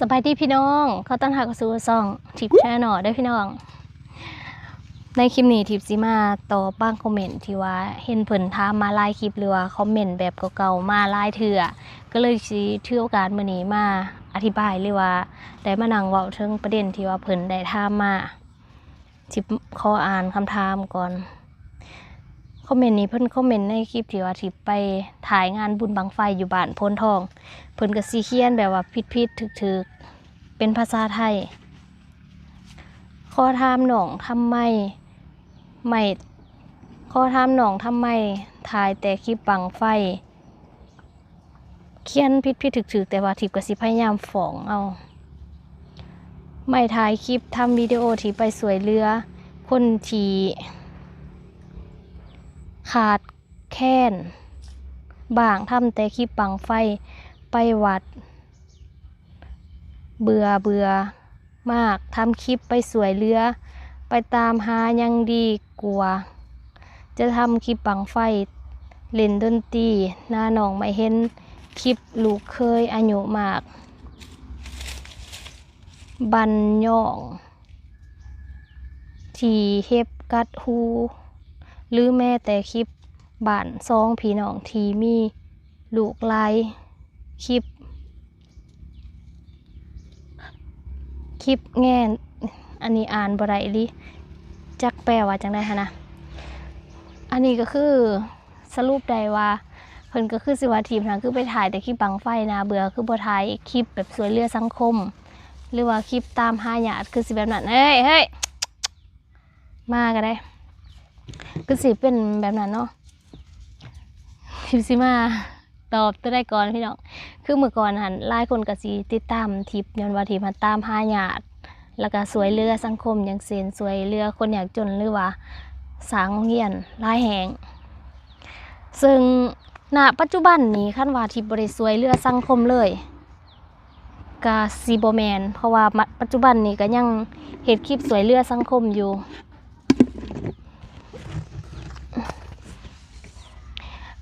ສະບາຍດີພີ່ນ້ອງ ຂໍຕ້ອນຮັບເຂົ້າສູ່ຊ່ອງ Tip Channel ເດີ້ພີ່ນ້ອງ. ໃນຄລິບນີ້ Tip ຊິມາຕອບບາງຄອມເມັນທີ່ວ່າເຫັນເພິ່ນຖາມມາຫຼາຍຄລິບ ຫຼືວ່າຄອມເມັນແບບເກົ່າໆມາຫຼາຍເທື່ອ ກໍເລີຍຊິຖືໂອກາດມື້ນີ້ມາອະທິບາຍ ຫຼືວ່າໄດ້ມານັ່ງເວົ້າເຖິງປະເດັນທີ່ວ່າເພິ່ນໄດ້ຖາມມາ. ຊິຂໍອ່ານຄຳຖາມກ່ອນ. ຄອມເມັນນີ້ເພິ່ນຄອມເມັນໃນຄລິບທີ່ວ່າ Tip ໄປຖ່າຍງານບຸນບັ້ງໄຟຢູ່ບ້ານໂພນທອງ. ເພິ່ນກໍຊິຂຽນແບບວ່າຜິດໆຖືກໆ ເປັນພາສາໄທ. ຂໍຖາມນ້ອງທຳໄມ ໄມ ຂໍຖາມນ້ອງທຳໄມຖ່າຍແຕ່ຄລິບບັ້ງໄຟ? ຂຽນຜິດໆຖືກໆ ແຕ່ວ່າ Tip ກໍຊິພະຍາຍາມຟ້ອງເອົາ. ໄມຖ່າຍຄລິບທຳວິດີໂອທີ່ໄປຊ່ວຍເຫຼືອຄົນທີ່ຂາດແຄນບ້າງ, ທຳແຕ່ຄລິບບັ້ງໄຟ, ໄປວັດ, ເບື່ອ ເບື່ອ ມາກ ທຳຄລິບໄປຊ່ວຍເຫຼືອ, ໄປຕາມຫາຍັງດີກວ່າຈະທຳຄລິບບັ້ງໄຟ, ເລ່ນດົນຕີ. ໜ້ານ້ອງໄມເຫັນຄລິບລູກເຂີຍອາຍຸມາກ ບັນຍ້ອງທີ່ເຫັບກັດຫູ ຫຼືແມ້ແຕ່ຄລິບບ້ານສອງພີ່ນ້ອງທີ່ມີລູກຫຼາຍຄລິບ. ຄລິບແງ່ນ ອັນນີ້ອ່ານບໍ່ໄດ້ອີ່ຫຼີ ຈັກແປວ່າຈັ່ງໃດຫັ້ນນະ. ອັນນີ້ກໍຄືສະຫຼຸບໄດ້ວ່າ ເພິ່ນກໍຄືຊິວ່າ Tip ຫັ້ນຄືໄປຖ່າຍແຕ່ຄລິບບັ້ງໄຟໜ້າເບື່ອ ຄືບໍ່ຖ່າຍຄລິບແບບຊ່ວຍເຫຼືອສັງຄົມ ຫຼືວ່າຄລິບຕາມຫາຍາດ ຄືຊິແບບນັ້ນ. ເຮີ້ຍ ເຮີ້ຍ ມາກໍໄດ້ ຄືຊິເປັນແບບນັ້ນເນາະ. ທິບຊິມາຕອບຕົວໃດກ່ອນພີ່ນ້ອງ? ຄືເມື່ອກ່ອນຫັ້ນ ຫຼາຍຄົນກໍຊິຕິດຕາມທິບ ຍ້ອນວ່າທິບຫັ້ນຕາມຫາຍາດ ແລ້ວກໍຊ່ວຍເຫຼືອສັງຄົມ ຢ່າງເຊັ່ນ ຊ່ວຍເຫຼືອຄົນຍາກຈົນ ຫຼືວ່າສ້າງໂຮງຮຽນຫຼາຍແຫ່ງ. ເຊິ່ງນະປັດຈຸບັນນີ້ ຄັນວ່າທິບບໍ່ໄດ້ຊ່ວຍເຫຼືອສັງຄົມເລີຍ ກະຊິບໍ່ແມ່ນ ເພາະວ່າມະ ປັດຈຸບັນນີ້ກະຍັງເຮັດຄລິບຊ່ວຍເຫຼືອສັງຄົມຢູ່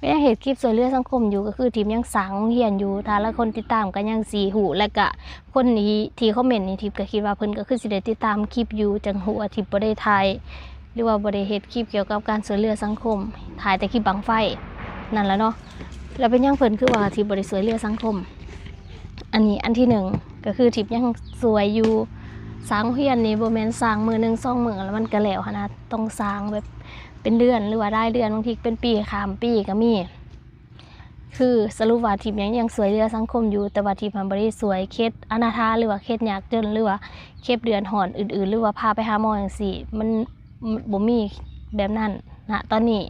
ກະຍັງເຮັດຄລິບຊ່ວຍເຫຼືອສັງຄົມຢູ່ ກະຄືທິບຍັງສ້າງໂຮງຮຽນຢູ່. ຖ້າຫຼາຍຄົນຕິດຕາມກະຍັງຊິຮູ້ ແລະກະຄົນທີ່ ທີ່ຄອມເມັນນີ້ ທິບກະຄິດວ່າເພິ່ນກະຄືຊິໄດ້ຕິດຕາມຄລິບຢູ່ ຈັ່ງຮູ້ວ່າທິບບໍ່ໄດ້ຖ່າຍ ຫຼືວ່າບໍ່ໄດ້ເຮັດຄລິບກ່ຽວກັບການຊ່ວຍເຫຼືອສັງຄົມ ຖ່າຍແຕ່ຄລິບບັ້ງໄຟນັ້ນລະເນາະ. ແລ້ວເປັນຫຍັງເພິ່ນຄືວ່າທິບບໍ່ໄດ້ຊ່ວຍເຫຼືອສັງຄົມ? ອັນນີ້ອັນທີໜຶ່ງ ກໍຄືທິບຍັງຊ່ວຍຢູ່. ສ້າງໂຮງຮຽນນີ້ບໍ່ແມ່ນສ້າງມື້ໜຶ່ງສອງມື້ແລ້ວມັນກໍແລ້ວຫັ້ນນະ ຕ້ອງສ້າງແບບເປັນເດືອນ ຫຼືວ່າລາຍເດືອນ ບາງທີເປັນປີ ຂ້າມປີກໍມີ. ຄືສະຫຼຸບວ່າທິບຍັງ ຍັງຊ່ວຍເຫຼືອສັງຄົມຢູ່ ແຕ່ວ່າທິບຫັ້ນບໍ່ໄດ້ຊ່ວຍເຂດອະນາຖາ ຫຼືວ່າເຂດຍາກຈົນ ຫຼືວ່າເຂດເດືອດຮ້ອນອື່ນໆ ຫຼືວ່າພາໄປຫາໝໍຈັ່ງຊີ້ ມັນ ມັນບໍ່ມີແບບນັ້ນນະຕອນນີ້.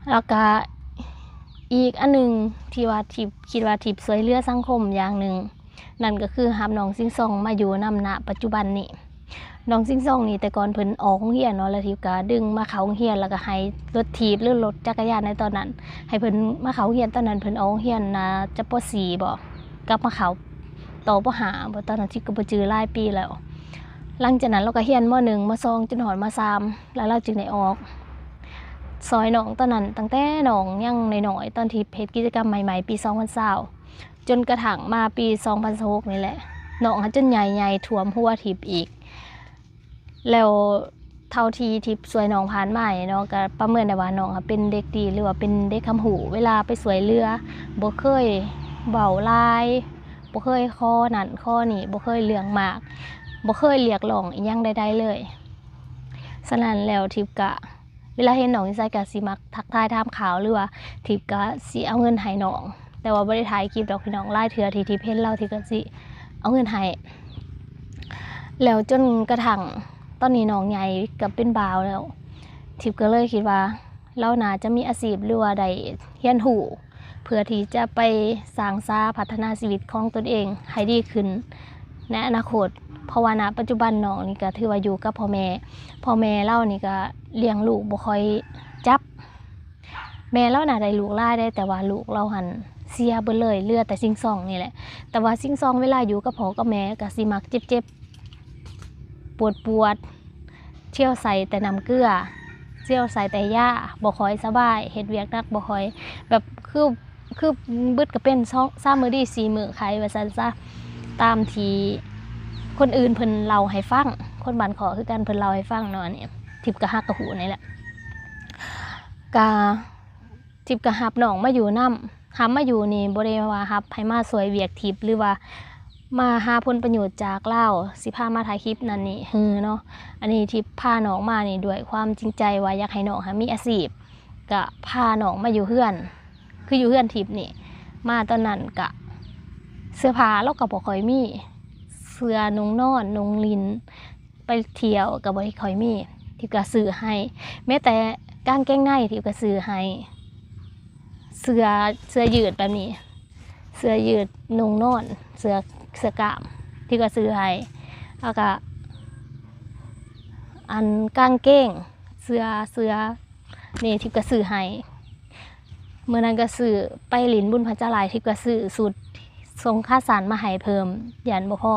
ແລ້ວກະອີກອັນໜຶ່ງທີ່ວ່າທິບ ຄິດວ່າທິບຊ່ວຍເຫຼືອສັງຄົມຢ່າງໜຶ່ງ ນັ້ນກໍຄືຮັບນ້ອງຊິງຊອງມາຢູ່ນຳ ນະປັດຈຸບັນນີ້. ນ້ອງຊິງຊອງນີ້ ແຕ່ກ່ອນເພິ່ນອອກໂຮງຮຽນເນາະ ແລ້ວທິບກໍດຶງມາເຂົ້າໂຮງຮຽນ ແລ້ວກໍໃຫ້ລົດຖີບ ຫຼືລົດຈັກກະຍານໃນຕອນນັ້ນ ໃຫ້ເພິ່ນມາເຂົ້າໂຮງຮຽນ. ຕອນນັ້ນເພິ່ນອອກໂຮງຮຽນໜ້າຈະ ປໍສີ່ ບໍ ກັບມາເຂົ້າຕໍ່ ປໍຫ້າ ບໍ ຕອນນັ້ນທິບກໍບໍ່ຈື່ ຫຼາຍປີແລ້ວ. ຫຼັງຈາກນັ້ນລາວກໍຮຽນ ມໍໜຶ່ງ ມໍສອງ ຈົນຮອດ ມໍສາມ ແລ້ວລາວຈຶ່ງໄດ້ອອກ ຊ່ອຍນ້ອງຕອນນັ້ນ ຕັ້ງແຕ່ນ້ອງຍັງນ້ອຍໆ ຕອນທີ່ເຮັດກິດຈະກຳໃໝ່ໆ ປີສອງພັນຊາວ ຈົນກະທັ່ງມາປີສອງພັນຊາວຫົກນີ້ແຫຼະ ນ້ອງຫັ້ນຈົນໃຫຍ່ ໃຫຍ່ຖ້ວມຫົວທິບອີກ. ແລ້ວເທົ່າທີ່ທິບຊ່ວຍນ້ອງຜ່ານມານີ້ເນາະ ກະປະເມີນໄດ້ວ່ານ້ອງເປັນເດັກດີ ຫຼືວ່າເປັນເດັກຄຳຮູ້ ເວລາໄປຊ່ວຍເຫຼືອ ບໍ່ເຄີຍເວົ້າຫຼາຍ ບໍ່ເຄີຍຂໍນັ້ນຂໍນີ້ ບໍ່ເຄີຍເລື່ອງມາກ ບໍ່ເຄີຍຮຽກຮ້ອງອີ່ຫຍັງໃດໆເລີຍ. ສະນັ້ນແລ້ວທິບກະ ເວລາເຫັນນ້ອງຢູ່ໃສກະຊິມັກທັກທາຍຖາມຂ່າວ ຫຼືວ່າທິບກະຊິເອົາເງິນໃຫ້ນ້ອງ ແຕ່ວ່າບໍ່ໄດ້ຖ່າຍຄລິບດອກພີ່ນ້ອງ. ຫຼາຍເທື່ອທີ່ທິບເຫັນລາວ ທິບກະຊິເອົາເງິນໃຫ້. ແລ້ວຈົນກະທັ່ງຕອນນີ້ນ້ອງໃຫຍ່ກະເປັນບ່າວແລ້ວ ທິບກະເລີຍຄິດວ່າລາວໜ້າຈະມີອາຊີບ ຫຼືວ່າໄດ້ຮຽນຮູ້ ເພື່ອທີ່ຈະໄປສ້າງສາພັດທະນາຊີວິດຂອງຕົນເອງໃຫ້ດີຂຶ້ນໃນອະນາຄົດ. ເພາະວ່ານະປັດຈຸບັນນ້ອງນີ້ກະຖືວ່າຢູ່ກັບພໍ່ແມ່ ພໍ່ແມ່ລາວນີ້ກະລ້ຽງລູກບໍ່ຄ່ອຍຈັບ. ແມ່ລາວນະໄດ້ລູກຫຼາຍເດ້ ແຕ່ວ່າລູກລາວຫັ້ນເສຍເບິດເລີຍ ເຫຼືອແຕ່ຊິງຊອງນີ້ແຫຼະ. ແຕ່ວ່າຊິງຊອງເວລາຢູ່ກັບພໍ່ກັບແມ່ກະຊິມັກເຈັບໆ ປວດໆ ທ່ຽວໃສ່ແຕ່ນ້ຳເກືອ ທ່ຽວໃສ່ແຕ່ຢາ ບໍ່ຄ່ອຍສະບາຍ ເຮັດວຽກໜັກບໍ່ຄ່ອຍ ແບບ ຄື ຄືບຶດກະເປັນສອງສາມມື້ດີ ສີ່ມື້ໄຂ້ວ່າຊັ້ນຊະ. ຕາມທີ່ຄົນອື່ນເພິ່ນເລົ່າໃຫ້ຟັງ, ຄົນບ້ານຂ້ອຍຄືກັນເພິ່ນເລົ່າໃຫ້ຟັງເນາະ. ອັນນີ້ທິບກໍຫາກໍຮູ້ນີ້ແຫຼະ. ກະທິບກໍຮັບນ້ອງມາຢູ່ນຳ, ຮັບມາຢູ່ນີ້ບໍ່ໄດ້ວ່າຮັບໃຫ້ມາຊ່ວຍວຽກທິບ ຫຼືວ່າມາຫາຜົນປະໂຫຍດຈາກລາວ ຊິພາມາຖ່າຍຄລິບນັ້ນນີ້ເນາະ. ອັນນີ້ທິບພານ້ອງມານີ້ດ້ວຍຄວາມຈິງໃຈວ່າຢາກໃຫ້ນ້ອງຫາມີອາຊີບ, ກະພານ້ອງມາຢູ່ເຮືອນ. ຄືຢູ່ເຮືອນທິບນີ້ ມາຕອນນັ້ນກະເສື້ອຜ້າລາວກໍບໍ່ຄ່ອຍມີ, ເສື້ອນຸ່ງນອນນຸ່ງຫຼິ້ນ, ໄປທ່ຽວກໍບໍ່ໄດ້ຄ່ອຍມີ, ທິບກໍຊື້ໃຫ້. ແມ້ແຕ່ກາງເກງໃນທິບກໍຊື້ໃຫ້, ເສື້ອ ເສື້ອຢືດແບບນີ້, ເສື້ອຢືດນຸ່ງນອນ, ເສື້ອ ເສື້ອກ້າມ ທິບກໍຊື້ໃຫ້. ແລ້ວກໍອັນກາງເກງ ເສື້ອ ເສື້ອ ນີ້ທິບກໍຊື້ໃຫ້. ມື້ນັ້ນກໍຊື້ ໄປຫຼິ້ນບຸນພະຈັນຫຼາຍ ທິບກໍຊື້ຊຸດ ສົ່ງຂາສັ້ນມາໃຫ້ເພີ່ມ ຢ້ານບໍ່ພໍ.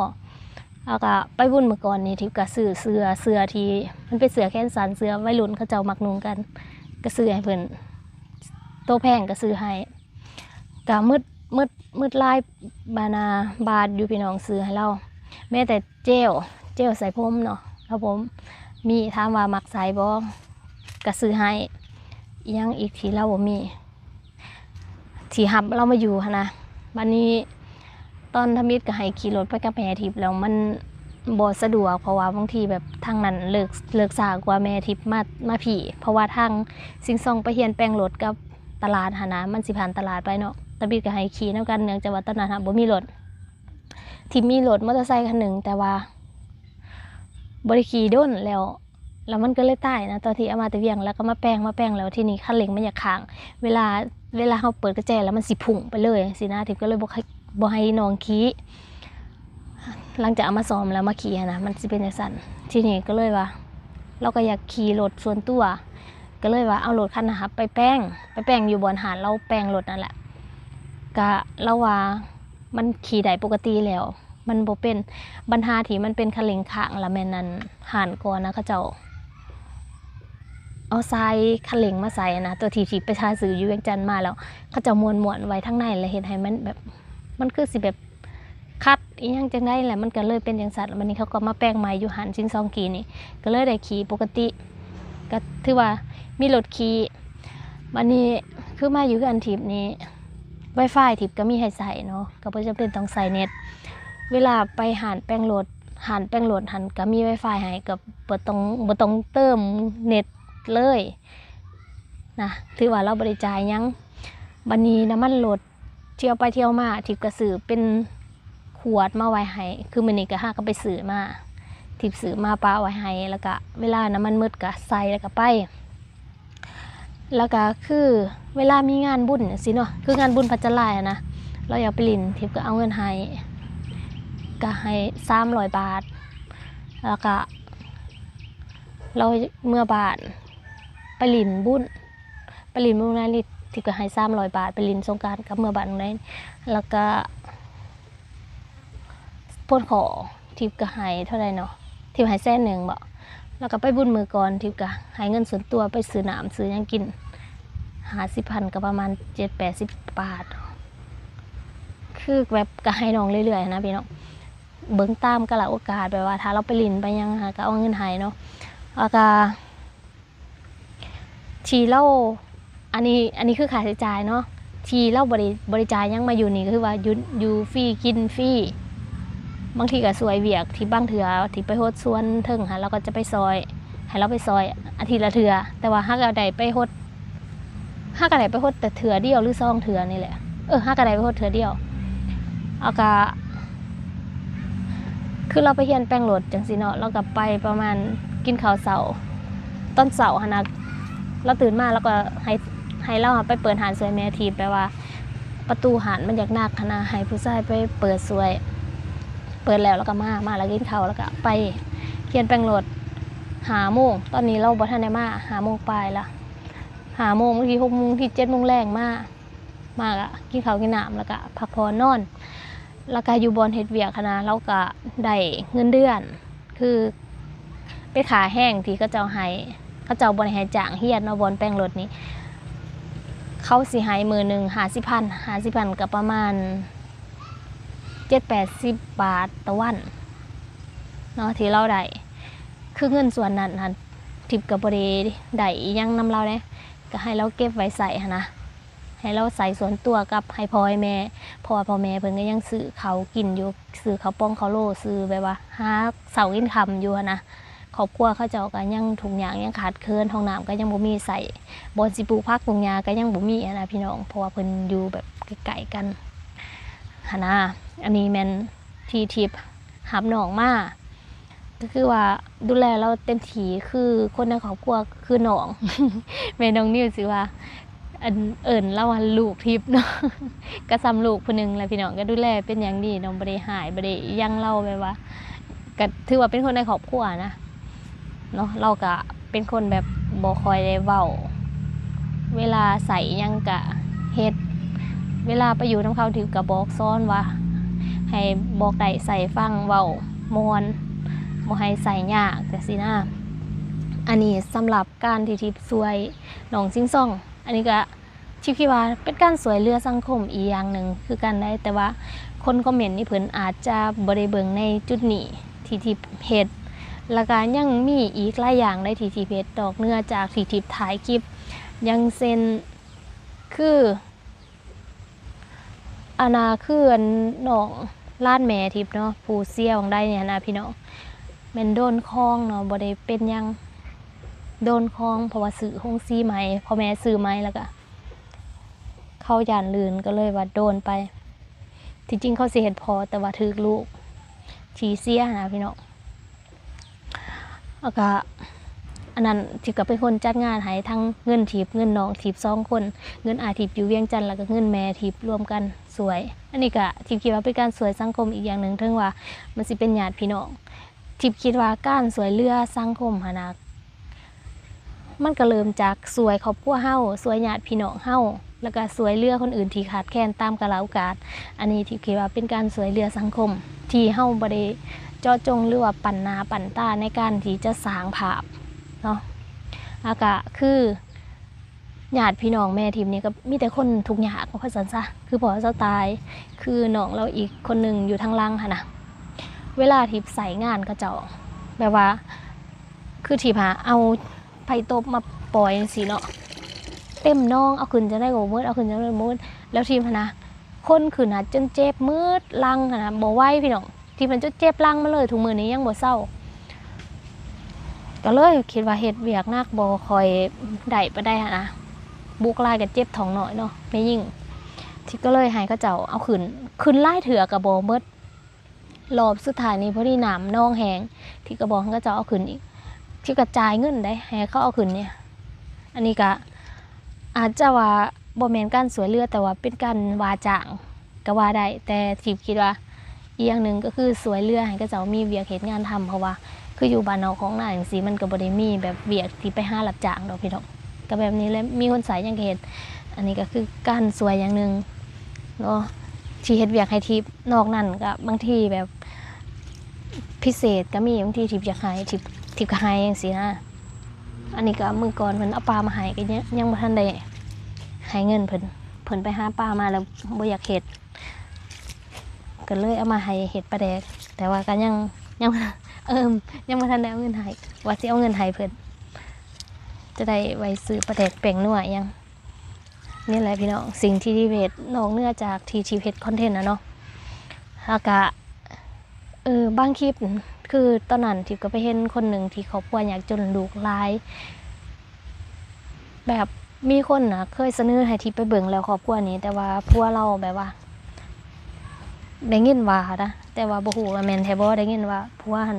ແລ້ວກໍໄປບຸນມື້ກ່ອນນີ້ ທິບກໍຊື້ເສື້ອ ເສື້ອທີ່ມັນເປັນເສື້ອແຂນສັ້ນ ເສື້ອໄວລຸ້ນເຂົາເຈົ້າມັກນຸ່ງກັນ ກໍຊື້ໃຫ້ເພິ່ນ. ໂຕແພງກໍຊື້ໃຫ້. ກະໝົດ ໝົດ ໝົດຫຼາຍບານາ ບາດຢູ່ພີ່ນ້ອງ ຊື້ໃຫ້ລາວ. ແມ້ແຕ່ເຈວ ເຈວໃສ່ຜົມເນາະ ລາວບໍ່ມີ ຖາມວ່າມັກໃຊ້ບໍ່ ກະຊື້ໃຫ້. ອີ່ຫຍັງອີກທີ່ລາວບໍ່ມີ ທີ່ຮັບລາວມາຢູ່ຫັ້ນນະ. ບາດນີ້ຕອນທຳອິດກະໃຫ້ຂີ່ລົດໄປກັບແມ່ທິບ ແລ້ວມັນບໍ່ສະດວກ ເພາະວ່າບາງທີແບບທາງນັ້ນເລີກ ເລີກຊ້າກວ່າແມ່ທິບມາ ມາພີ້ ເພາະວ່າທາງຊິງຊອງໄປຮຽນແປງລົດກັບ ຕະຫຼາດຫັ້ນນະ ມັນຊິຜ່ານຕະຫຼາດໄປເນາະ. ຕາບິດກໍໃຫ້ຂີ່ນຳກັນ ເນື່ອງຈາກວ່າຕອນນັ້ນຫາບໍ່ມີລົດ. ທີ່ມີລົດມໍເຕີໄຊຄັນໜຶ່ງ ແຕ່ວ່າບໍ່ໄດ້ຂີ່ດົນແລ້ວ ແລ້ວມັນກໍເລີຍຕາຍນະ. ຕອນທີ່ເອົາມາແຕ່ວຽງ ແລ້ວກໍມາແປງ ມາແປງ ແລ້ວທີນີ້ຄັນເລັ່ງມັນຢາກຄ້າງ ເວລາ ເວລາເຮົາເປີດກະແຈແລ້ວມັນຊິພຸ້ງໄປເລີຍຊີ້ນະ. ທິບກໍເລີຍບໍ່ໃຫ້ ບໍ່ໃຫ້ນ້ອງຂີ່. ຫຼັງຈາກເອົາມາສ້ອມແລ້ວມາຂີ່ຫັ້ນນະ ມັນຊິເປັນຈັ່ງຊັ້ນ. ທີນີ້ກໍເລີຍວ່າ ລາວກໍຢາກຂີ່ລົດສ່ວນຕົວ ກໍເລີຍວ່າເອົາລົດຄັນນັ້ນຫາໄປແປງ ໄປແປງຢູ່ບ່ອນຮ້ານລາວແປງລົດນັ້ນແຫຼະ. ກະລາວວ່າມັນຂີ່ໄດ້ປົກກະຕິແລ້ວ ມັນບໍ່ເປັນບັນຫາທີ່ມັນເປັນຄັນເລັ່ງຄ້າງ ລະແມ່ນອັນຮ້ານກ່ອນນະ ເຂົາເຈົ້າເອົາຊາຍຄັນເລັ່ງມາໃສ່ນະ ຕົວທີ່ ທີ່ໄປຫາຊື້ຢູ່ວຽງຈັນມາ ແລ້ວເຂົາເຈົ້າມ້ວນໆໄວ້ທາງໃນ ແລ້ວເຮັດໃຫ້ມັນແບບ ມັນຄືຊິແບບ ຂັດອີ່ຫຍັງຈັ່ງໃດແຫຼະ ມັນກໍເລີຍເປັນຈັ່ງຊັ້ນ. ບາດນີ້ເຂົາກໍມາແປງໃໝ່ຢູ່ຮ້ານຊິງຊອງຂີ່ນີ້ ກໍເລີຍໄດ້ຂີ່ປົກກະຕິ ກໍຖືວ່າມີລົດຂີ່. ບາດນີ້ຄືມາຢູ່ເຮືອນທິບນີ້ ວາຍຟາຍທິບກໍມີໃຫ້ໃຊ້ເນາະ ກໍບໍ່ຈຳເປັນຕ້ອງໃຊ້ເນັດ. ເວລາໄປຮ້ານແປງລົດ ຮ້ານແປງລົດຫັ້ນກໍມີວາຍຟາຍໃຫ້ ກໍບໍ່ຕ້ອງ ບໍ່ຕ້ອງເຕີມເນັດເລີຍນະ ຖືວ່າລາວບໍ່ໄດ້ຈ່າຍຫຍັງ. ບາດນີ້ນ້ຳມັນລົດ ທ່ຽວໄປທ່ຽວມາ ທິບກໍຊື້ເປັນຂວດມາໄວ້ໃຫ້ ຄືມື້ນີ້ກໍຫາກໍໄປຊື້ມາ ທິບຊື້ມາປະໄວ້ໃຫ້ ແລ້ວກໍເວລານ້ຳມັນໝົດກໍໃສ່ ແລ້ວກໍໄປ. ແລ້ວກໍຄືເວລາມີງານບຸນຈັ່ງຊີ້ເນາະ ຄືງານບຸນພະຈັນຫຼາຍຫັ້ນນະ ລາວຢາກໄປຫຼິ້ນ ທິບກໍເອົາເງິນໃຫ້ ກໍໃຫ້ສາມຮ້ອຍບາດ ແລ້ວກໍລາວເມືອບ້ານ ໄປຫຼິ້ນບຸນ ໄປຫຼິ້ນບຸນນາລິດ ທິບກໍໃຫ້ສາມຮ້ອຍບາດ ໄປຫຼິ້ນສົງການກັບເມືອບ້ານນາລິດ. ແລ້ວກໍພົນຂໍ ທິບກໍໃຫ້ເທົ່າໃດເນາະ ທິບໃຫ້ແສນໜຶ່ງບໍ ແລ້ວກໍໄປບຸນມື້ກ່ອນ ທິບກໍໃຫ້ເງິນສ່ວນຕົວໄປຊື້ນ້ຳຊື້ຫຍັງກິນ ຫ້າສິບພັນ ກໍປະມານເຈັດແປດສິບບາດ ຄືແບບກໍໃຫ້ນ້ອງເລື້ອຍໆນະພີ່ນ້ອງ ເບິ່ງຕາມກາລະໂອກາດ ແບບວ່າຖ້າລາວໄປຫຼິ້ນໄປຫຍັງຫາກໍເອົາເງິນໃຫ້ເນາະ. ແລ້ວກໍ ທີ່ລາວ ອັນນີ້ ອັນນີ້ຄືຄ່າໃຊ້ຈ່າຍເນາະ ທີ່ລາວບໍ່ໄດ້ ບໍ່ໄດ້ຈ່າຍຫຍັງມາຢູ່ນີ້ ກໍຄືວ່າຢູ່ ຢູ່ຟຣີກິນຟຣີ. ບາງທີກໍຊ່ວຍວຽກ ທີ່ບາງເທື່ອທີ່ໄປຫົດສວນເທິງຫັ້ນ ລາວກໍຈະໄປຊ່ອຍ ໃຫ້ລາວໄປຊ່ອຍອາທິດລະເທື່ອ ແຕ່ວ່າຫາກໍໄດ້ໄປຫົດ ຫາກໍໄດ້ໄປຫົດແຕ່ເທື່ອດຽວ ຫຼື ສອງເທື່ອນີ້ແຫຼະ ເອີ ຫາກໍໄດ້ໄປຫົດເທື່ອດຽວ. ແລ້ວກໍ ຄືລາວໄປຮຽນແປງລົດຈັ່ງຊີ້ເນາະ ລາວກໍໄປປະມານກິນເຂົ້າເຊົ້າ ຕອນເຊົ້າຫັ້ນນະ ລາວຕື່ນມາ ລາວກໍໃຫ້ ໃຫ້ລາວໄປເປີດຮ້ານຊ່ວຍແມ່ທີບ ແບບວ່າປະຕູຮ້ານມັນຢາກໜັກຫັ້ນນະ ໃຫ້ຜູ້ຊາຍໄປເປີດຊ່ວຍ ເປີດແລ້ວລາວກໍມາ ມາແລ້ວກິນເຂົ້າ ແລ້ວກໍໄປຮຽນແປງລົດ ຫ້າໂມງ ຕອນນີ້ລາວບໍ່ທັນໄດ້ມາ ຫ້າໂມງປາຍລະ ຫ້າໂມງ ບາງທີຫົກໂມງ ບາງທີເຈັດໂມງແລງມາ ມາກະກິນເຂົ້າກິນນ້ຳ ແລ້ວກະພັກຜ່ອນນອນ ແລ້ວກະຢູ່ບ່ອນເຮັດວຽກຫັ້ນນະ ລາວກະໄດ້ເງິນເດືອນ ຄືເປັນຄ່າແຮງທີ່ເຂົາເຈົ້າໃຫ້ ເຂົາເຈົ້າບໍ່ໄດ້ໃຫ້ຈ້າງຮຽນເນາະ ບ່ອນແປງລົດນີ້ ເຂົາຊິໃຫ້ມື້ໜຶ່ງຫ້າສິບພັນ ຫ້າສິບພັນກະປະມານ ເຈັດແປດສິບບາດຕໍ່ວັນເນາະ ທີ່ລາວໄດ້. ຄືເງິນສ່ວນນັ້ນຫັ້ນ ທິບກໍບໍ່ໄດ້ໄດ້ອີ່ຫຍັງນຳລາວເດ້ ກໍໃຫ້ລາວເກັບໄວ້ໃຊ້ຫັ້ນນະ ໃຫ້ລາວໃຊ້ສ່ວນຕົວກັບໃຫ້ພໍ່ໃຫ້ແມ່ ເພາະວ່າພໍ່ແມ່ເພິ່ນກໍຍັງຊື້ເຂົ້າກິນຢູ່ ຊື້ເຂົ້າປ່ອງເຂົ້າໂລ ຊື້ແບບວ່າຫາເຊົ້າກິນຄ່ຳຢູ່ຫັ້ນນະ. ຄອບຄົວເຂົາເຈົ້າກໍຍັງທຸກຍາກ ຍັງຂາດເຂີນ ຫ້ອງນ້ຳກໍຍັງບໍ່ມີໃຊ້ ບ່ອນຊິປູກຜັກປູກຫຍ້າກໍຍັງບໍ່ມີຫັ້ນນະພີ່ນ້ອງ ເພາະວ່າເພິ່ນຢູ່ແບບໃກ້ໆກັນຫັ້ນນະ. ອັນນີ້ແມ່ນທີ່ທິບຮັບນ້ອງມາ ກໍຄືວ່າດູແລລາວເຕັມທີ່ ຄືຄົນໃນຄອບຄົວຄືນ້ອງ ແມ່ນ້ອງນິວຊິວ່າ ອັນ ເອີ້ນລາວວ່າລູກທິບເນາະ ກໍສ່ຳລູກຜູ້ໜຶ່ງແຫຼະພີ່ນ້ອງ ກໍດູແລເປັນຢ່າງດີເນາະ ບໍ່ໄດ້ຮ້າຍ ບໍ່ໄດ້ຫຍັງລາວ ແບບວ່າ ກໍຖືວ່າເປັນຄົນໃນຄອບຄົວນະເນາະ. ລາວກໍເປັນຄົນແບບບໍ່ຄ່ອຍໄດ້ເວົ້າ ເວລາໃຊ້ຫຍັງກໍເຮັດ ເວລາໄປຢູ່ນຳເຂົາ ທິບກໍບອກສອນວ່າໃຫ້ບອກໄດ້ໃຊ້ຟັງ ເວົ້າມ່ວນ ບໍ່ໃຫ້ໃຊ້ຍາກ ຈັ່ງຊີ້ນະ. ອັນນີ້ສຳລັບ ການທີ່ທິບຊ່ວຍນ້ອງຊິງຊອງ ອັນນີ້ກໍທິບຄິດວ່າເປັນການຊ່ວຍເຫຼືອສັງຄົມອີກຢ່າງໜຶ່ງຄືກັນໄດ໋ ແຕ່ວ່າຄົນຄອມເມັນນີ້ເພິ່ນອາດຈະບໍ່ໄດ້ເບິ່ງໃນຈຸດນີ້ທີ່ທິບເຮັດ. ແລ້ວກໍຍັງມີອີກຫຼາຍຢ່າງໃດ໋ທີ່ທິບເຮັດ ນອກເໜືອຈາກທີ່ທິບຖ່າຍຄລິບ ຢ່າງເຊັ່ນ ຄື ອັນນ່າ ຄືອັນນ້ອງຫຼານແມ່ທິບເນາະ ຜູ້ເສຍຫວ່າງໃດນີ້ຫັ້ນນະພີ່ນ້ອງ ແມ່ນໂດນຂອງເນາະ ບໍ່ໄດ້ເປັນຫຍັງ ໂດນຂອງ ເພາະວ່າຊື້ໂຮງສີໃໝ່ ພໍ່ແມ່ຊື້ໃໝ່ ແລ້ວກະເຂົາຢ້ານລື່ນ ກໍເລີຍວ່າໂດນໄປ. ທີ່ຈິງເຂົາຊິເຮັດພໍ້ ແຕ່ວ່າຖືກລູກທີ່ເສຍຫັ້ນນະພີ່ນ້ອງ. ແລ້ວກະ ອັນນັ້ນ ທິບກໍເປັນຄົນຈັດງານໃຫ້ ທັງເງິນທິບ ເງິນນ້ອງທິບສອງຄົນ ເງິນອ້າຍທິບຢູ່ວຽງຈັນ ແລ້ວກະເງິນແມ່ທິບລວມກັນຊ່ວຍ. ອັນນີ້ກະທິບຄິດວ່າເປັນການຊ່ວຍສັງຄົມອີກຢ່າງໜຶ່ງ ເຖິງວ່າມັນຊິເປັນຍາດພີ່ນ້ອງ. ທິບຄິດວ່າການຊ່ວຍເຫຼືອສັງຄົມຫັ້ນນະ ມັນກໍເລີ່ມຈາກຊ່ວຍຄອບຄົວເຮົາ ຊ່ວຍຍາດພີ່ນ້ອງເຮົາ ແລ້ວກໍຊ່ວຍເຫຼືອຄົນອື່ນທີ່ຂາດແຄນຕາມກາລະໂອກາດ. ອັນນີ້ທີ່ຄິດວ່າເປັນການຊ່ວຍເຫຼືອສັງຄົມ ທີ່ເຮົາບໍ່ໄດ້ເຈາະຈົງ ຫຼືວ່າປັ້ນໜ້າປັ້ນຕາໃນການທີ່ຈະສ້າງພາບເນາະ. ແລ້ວກໍຄືຍາດພີ່ນ້ອງແມ່ທິບນີ້ກໍມີແຕ່ຄົນທຸກຍາກ ວ່າຊັ້ນຊະ ຄືພໍ່ລາວຕາຍ ຄືນ້ອງລາວອີກຄົນໜຶ່ງຢູ່ທາງຫຼັງຫັ້ນນະ ເວລາທີ່ໃຊ້ງານເຂົາເຈົ້າ ແບບວ່າ ຄືທີ່ວ່າເອົາໄຟຕົບມາປ່ອຍຈັ່ງຊີ້ເນາະ ເຕັມໜອງ ເອົາຂຶ້ນຈັ່ງໃດກໍບໍ່ໝົດ ເອົາຂຶ້ນຈັ່ງໃດບໍ່ໝົດ ແລ້ວທີມຫັ້ນນະ ຄົນຂຶ້ນຫາຈົນເຈັບໝົດຫຼັງຫັ້ນນະ ບໍ່ໄຫວພີ່ນ້ອງ ທີມມັນຈົນເຈັບຫຼັງມາເລີຍ ທຸກມື້ນີ້ຍັງບໍ່ເຊົາ ກໍເລີຍຄິດວ່າເຮັດວຽກໜັກບໍ່ຄ່ອຍໄດ້ປານໃດຫັ້ນນະ ບຸກຫຼາຍກໍເຈັບທ້ອງນ້ອຍເນາະ ແມ່ຍິງ ທີ່ກໍເລີຍໃຫ້ເຂົາເຈົ້າເອົາຂຶ້ນ ຂຶ້ນຫຼາຍເທື່ອກໍບໍ່ໝົດ. ລອບສຸດທ້າຍນີ້ພໍດີນ້ຳໜອງແຫ້ງ ທິບກໍບອກໃຫ້ເຂົາເຈົ້າເອົາຂຶ້ນອີກ ທິບກໍຈ່າຍເງິນໄດ໋ ໃຫ້ເຂົາເອົາຂຶ້ນນີ້. ອັນນີ້ກໍອາດຈະວ່າບໍ່ແມ່ນການຊ່ວຍເຫຼືອ ແຕ່ວ່າເປັນການວ່າຈ້າງກໍວ່າໄດ້ ແຕ່ທິບຄິດວ່າອີກຢ່າງໜຶ່ງກໍຄືຊ່ວຍເຫຼືອໃຫ້ເຂົາເຈົ້າມີວຽກເຮັດງານທຳ ເພາະວ່າຄືຢູ່ບ້ານນອກຂອງນາຈັ່ງຊີ້ ມັນກໍບໍ່ໄດ້ມີແບບວຽກທີ່ໄປຫາຮັບຈ້າງດອກພີ່ນ້ອງ. ກໍແບບນີ້ແຫຼະ ມີຄົນໃຊ້ຫຍັງກໍເຮັດ ອັນນີ້ກໍຄືການຊ່ວຍຢ່າງໜຶ່ງເນາະ ທີ່ເຮັດວຽກໃຫ້ທິບ. ນອກນັ້ນກໍບາງທີແບບພິເສດກໍມີ ບາງທີທິບຢາກໃຫ້ ທິບ ທິບກໍໃຫ້ຈັ່ງຊີ້ນະ. ອັນນີ້ກໍມື້ກ່ອນເພິ່ນເອົາປາມາໃຫ້ ກໍຍັງ ຍັງບໍ່ທັນໄດ້ໃຫ້ເງິນເພິ່ນ ເພິ່ນໄປຫາປາມາແລ້ວບໍ່ຢາກເຮັດ ກໍເລີຍເອົາມາໃຫ້ເຮັດປາແດກ ແຕ່ວ່າກໍຍັງ ຍັງ ເອີ ຍັງບໍ່ທັນໄດ້ເອົາເງິນໃຫ້ ວ່າຊິເອົາເງິນໃຫ້ເພິ່ນ ຈະໄດ້ໄວ້ຊື້ປາແດກແປ້ງນົວອີ່ຫຍັງ. ນີ້ແຫຼະພີ່ນ້ອງ ສິ່ງທີ່ທິບເຮັດ ນອກເໜືອຈາກທີ່ທິບເຮັດຄອນເທັນນະເນາະ ແລ້ວກະ ເອີ ບາງຄລິບ ຄືຕອນນັ້ນທິບກໍໄປເຫັນຄົນໜຶ່ງທີ່ຄອບຄົວຍາກຈົນ ລູກຫຼາຍ ແບບມີຄົນນະເຄີຍສະເໜີໃຫ້ທິບໄປເບິ່ງແລ້ວ ຄອບຄົວນີ້ ແຕ່ວ່າຜົວລາວແບບວ່າ ໄດ້ຍິນວ່ານະ ແຕ່ວ່າບໍ່ຮູ້ວ່າແມ່ນແທ້ບໍ່ ໄດ້ຍິນວ່າຜົວຫັ້ນ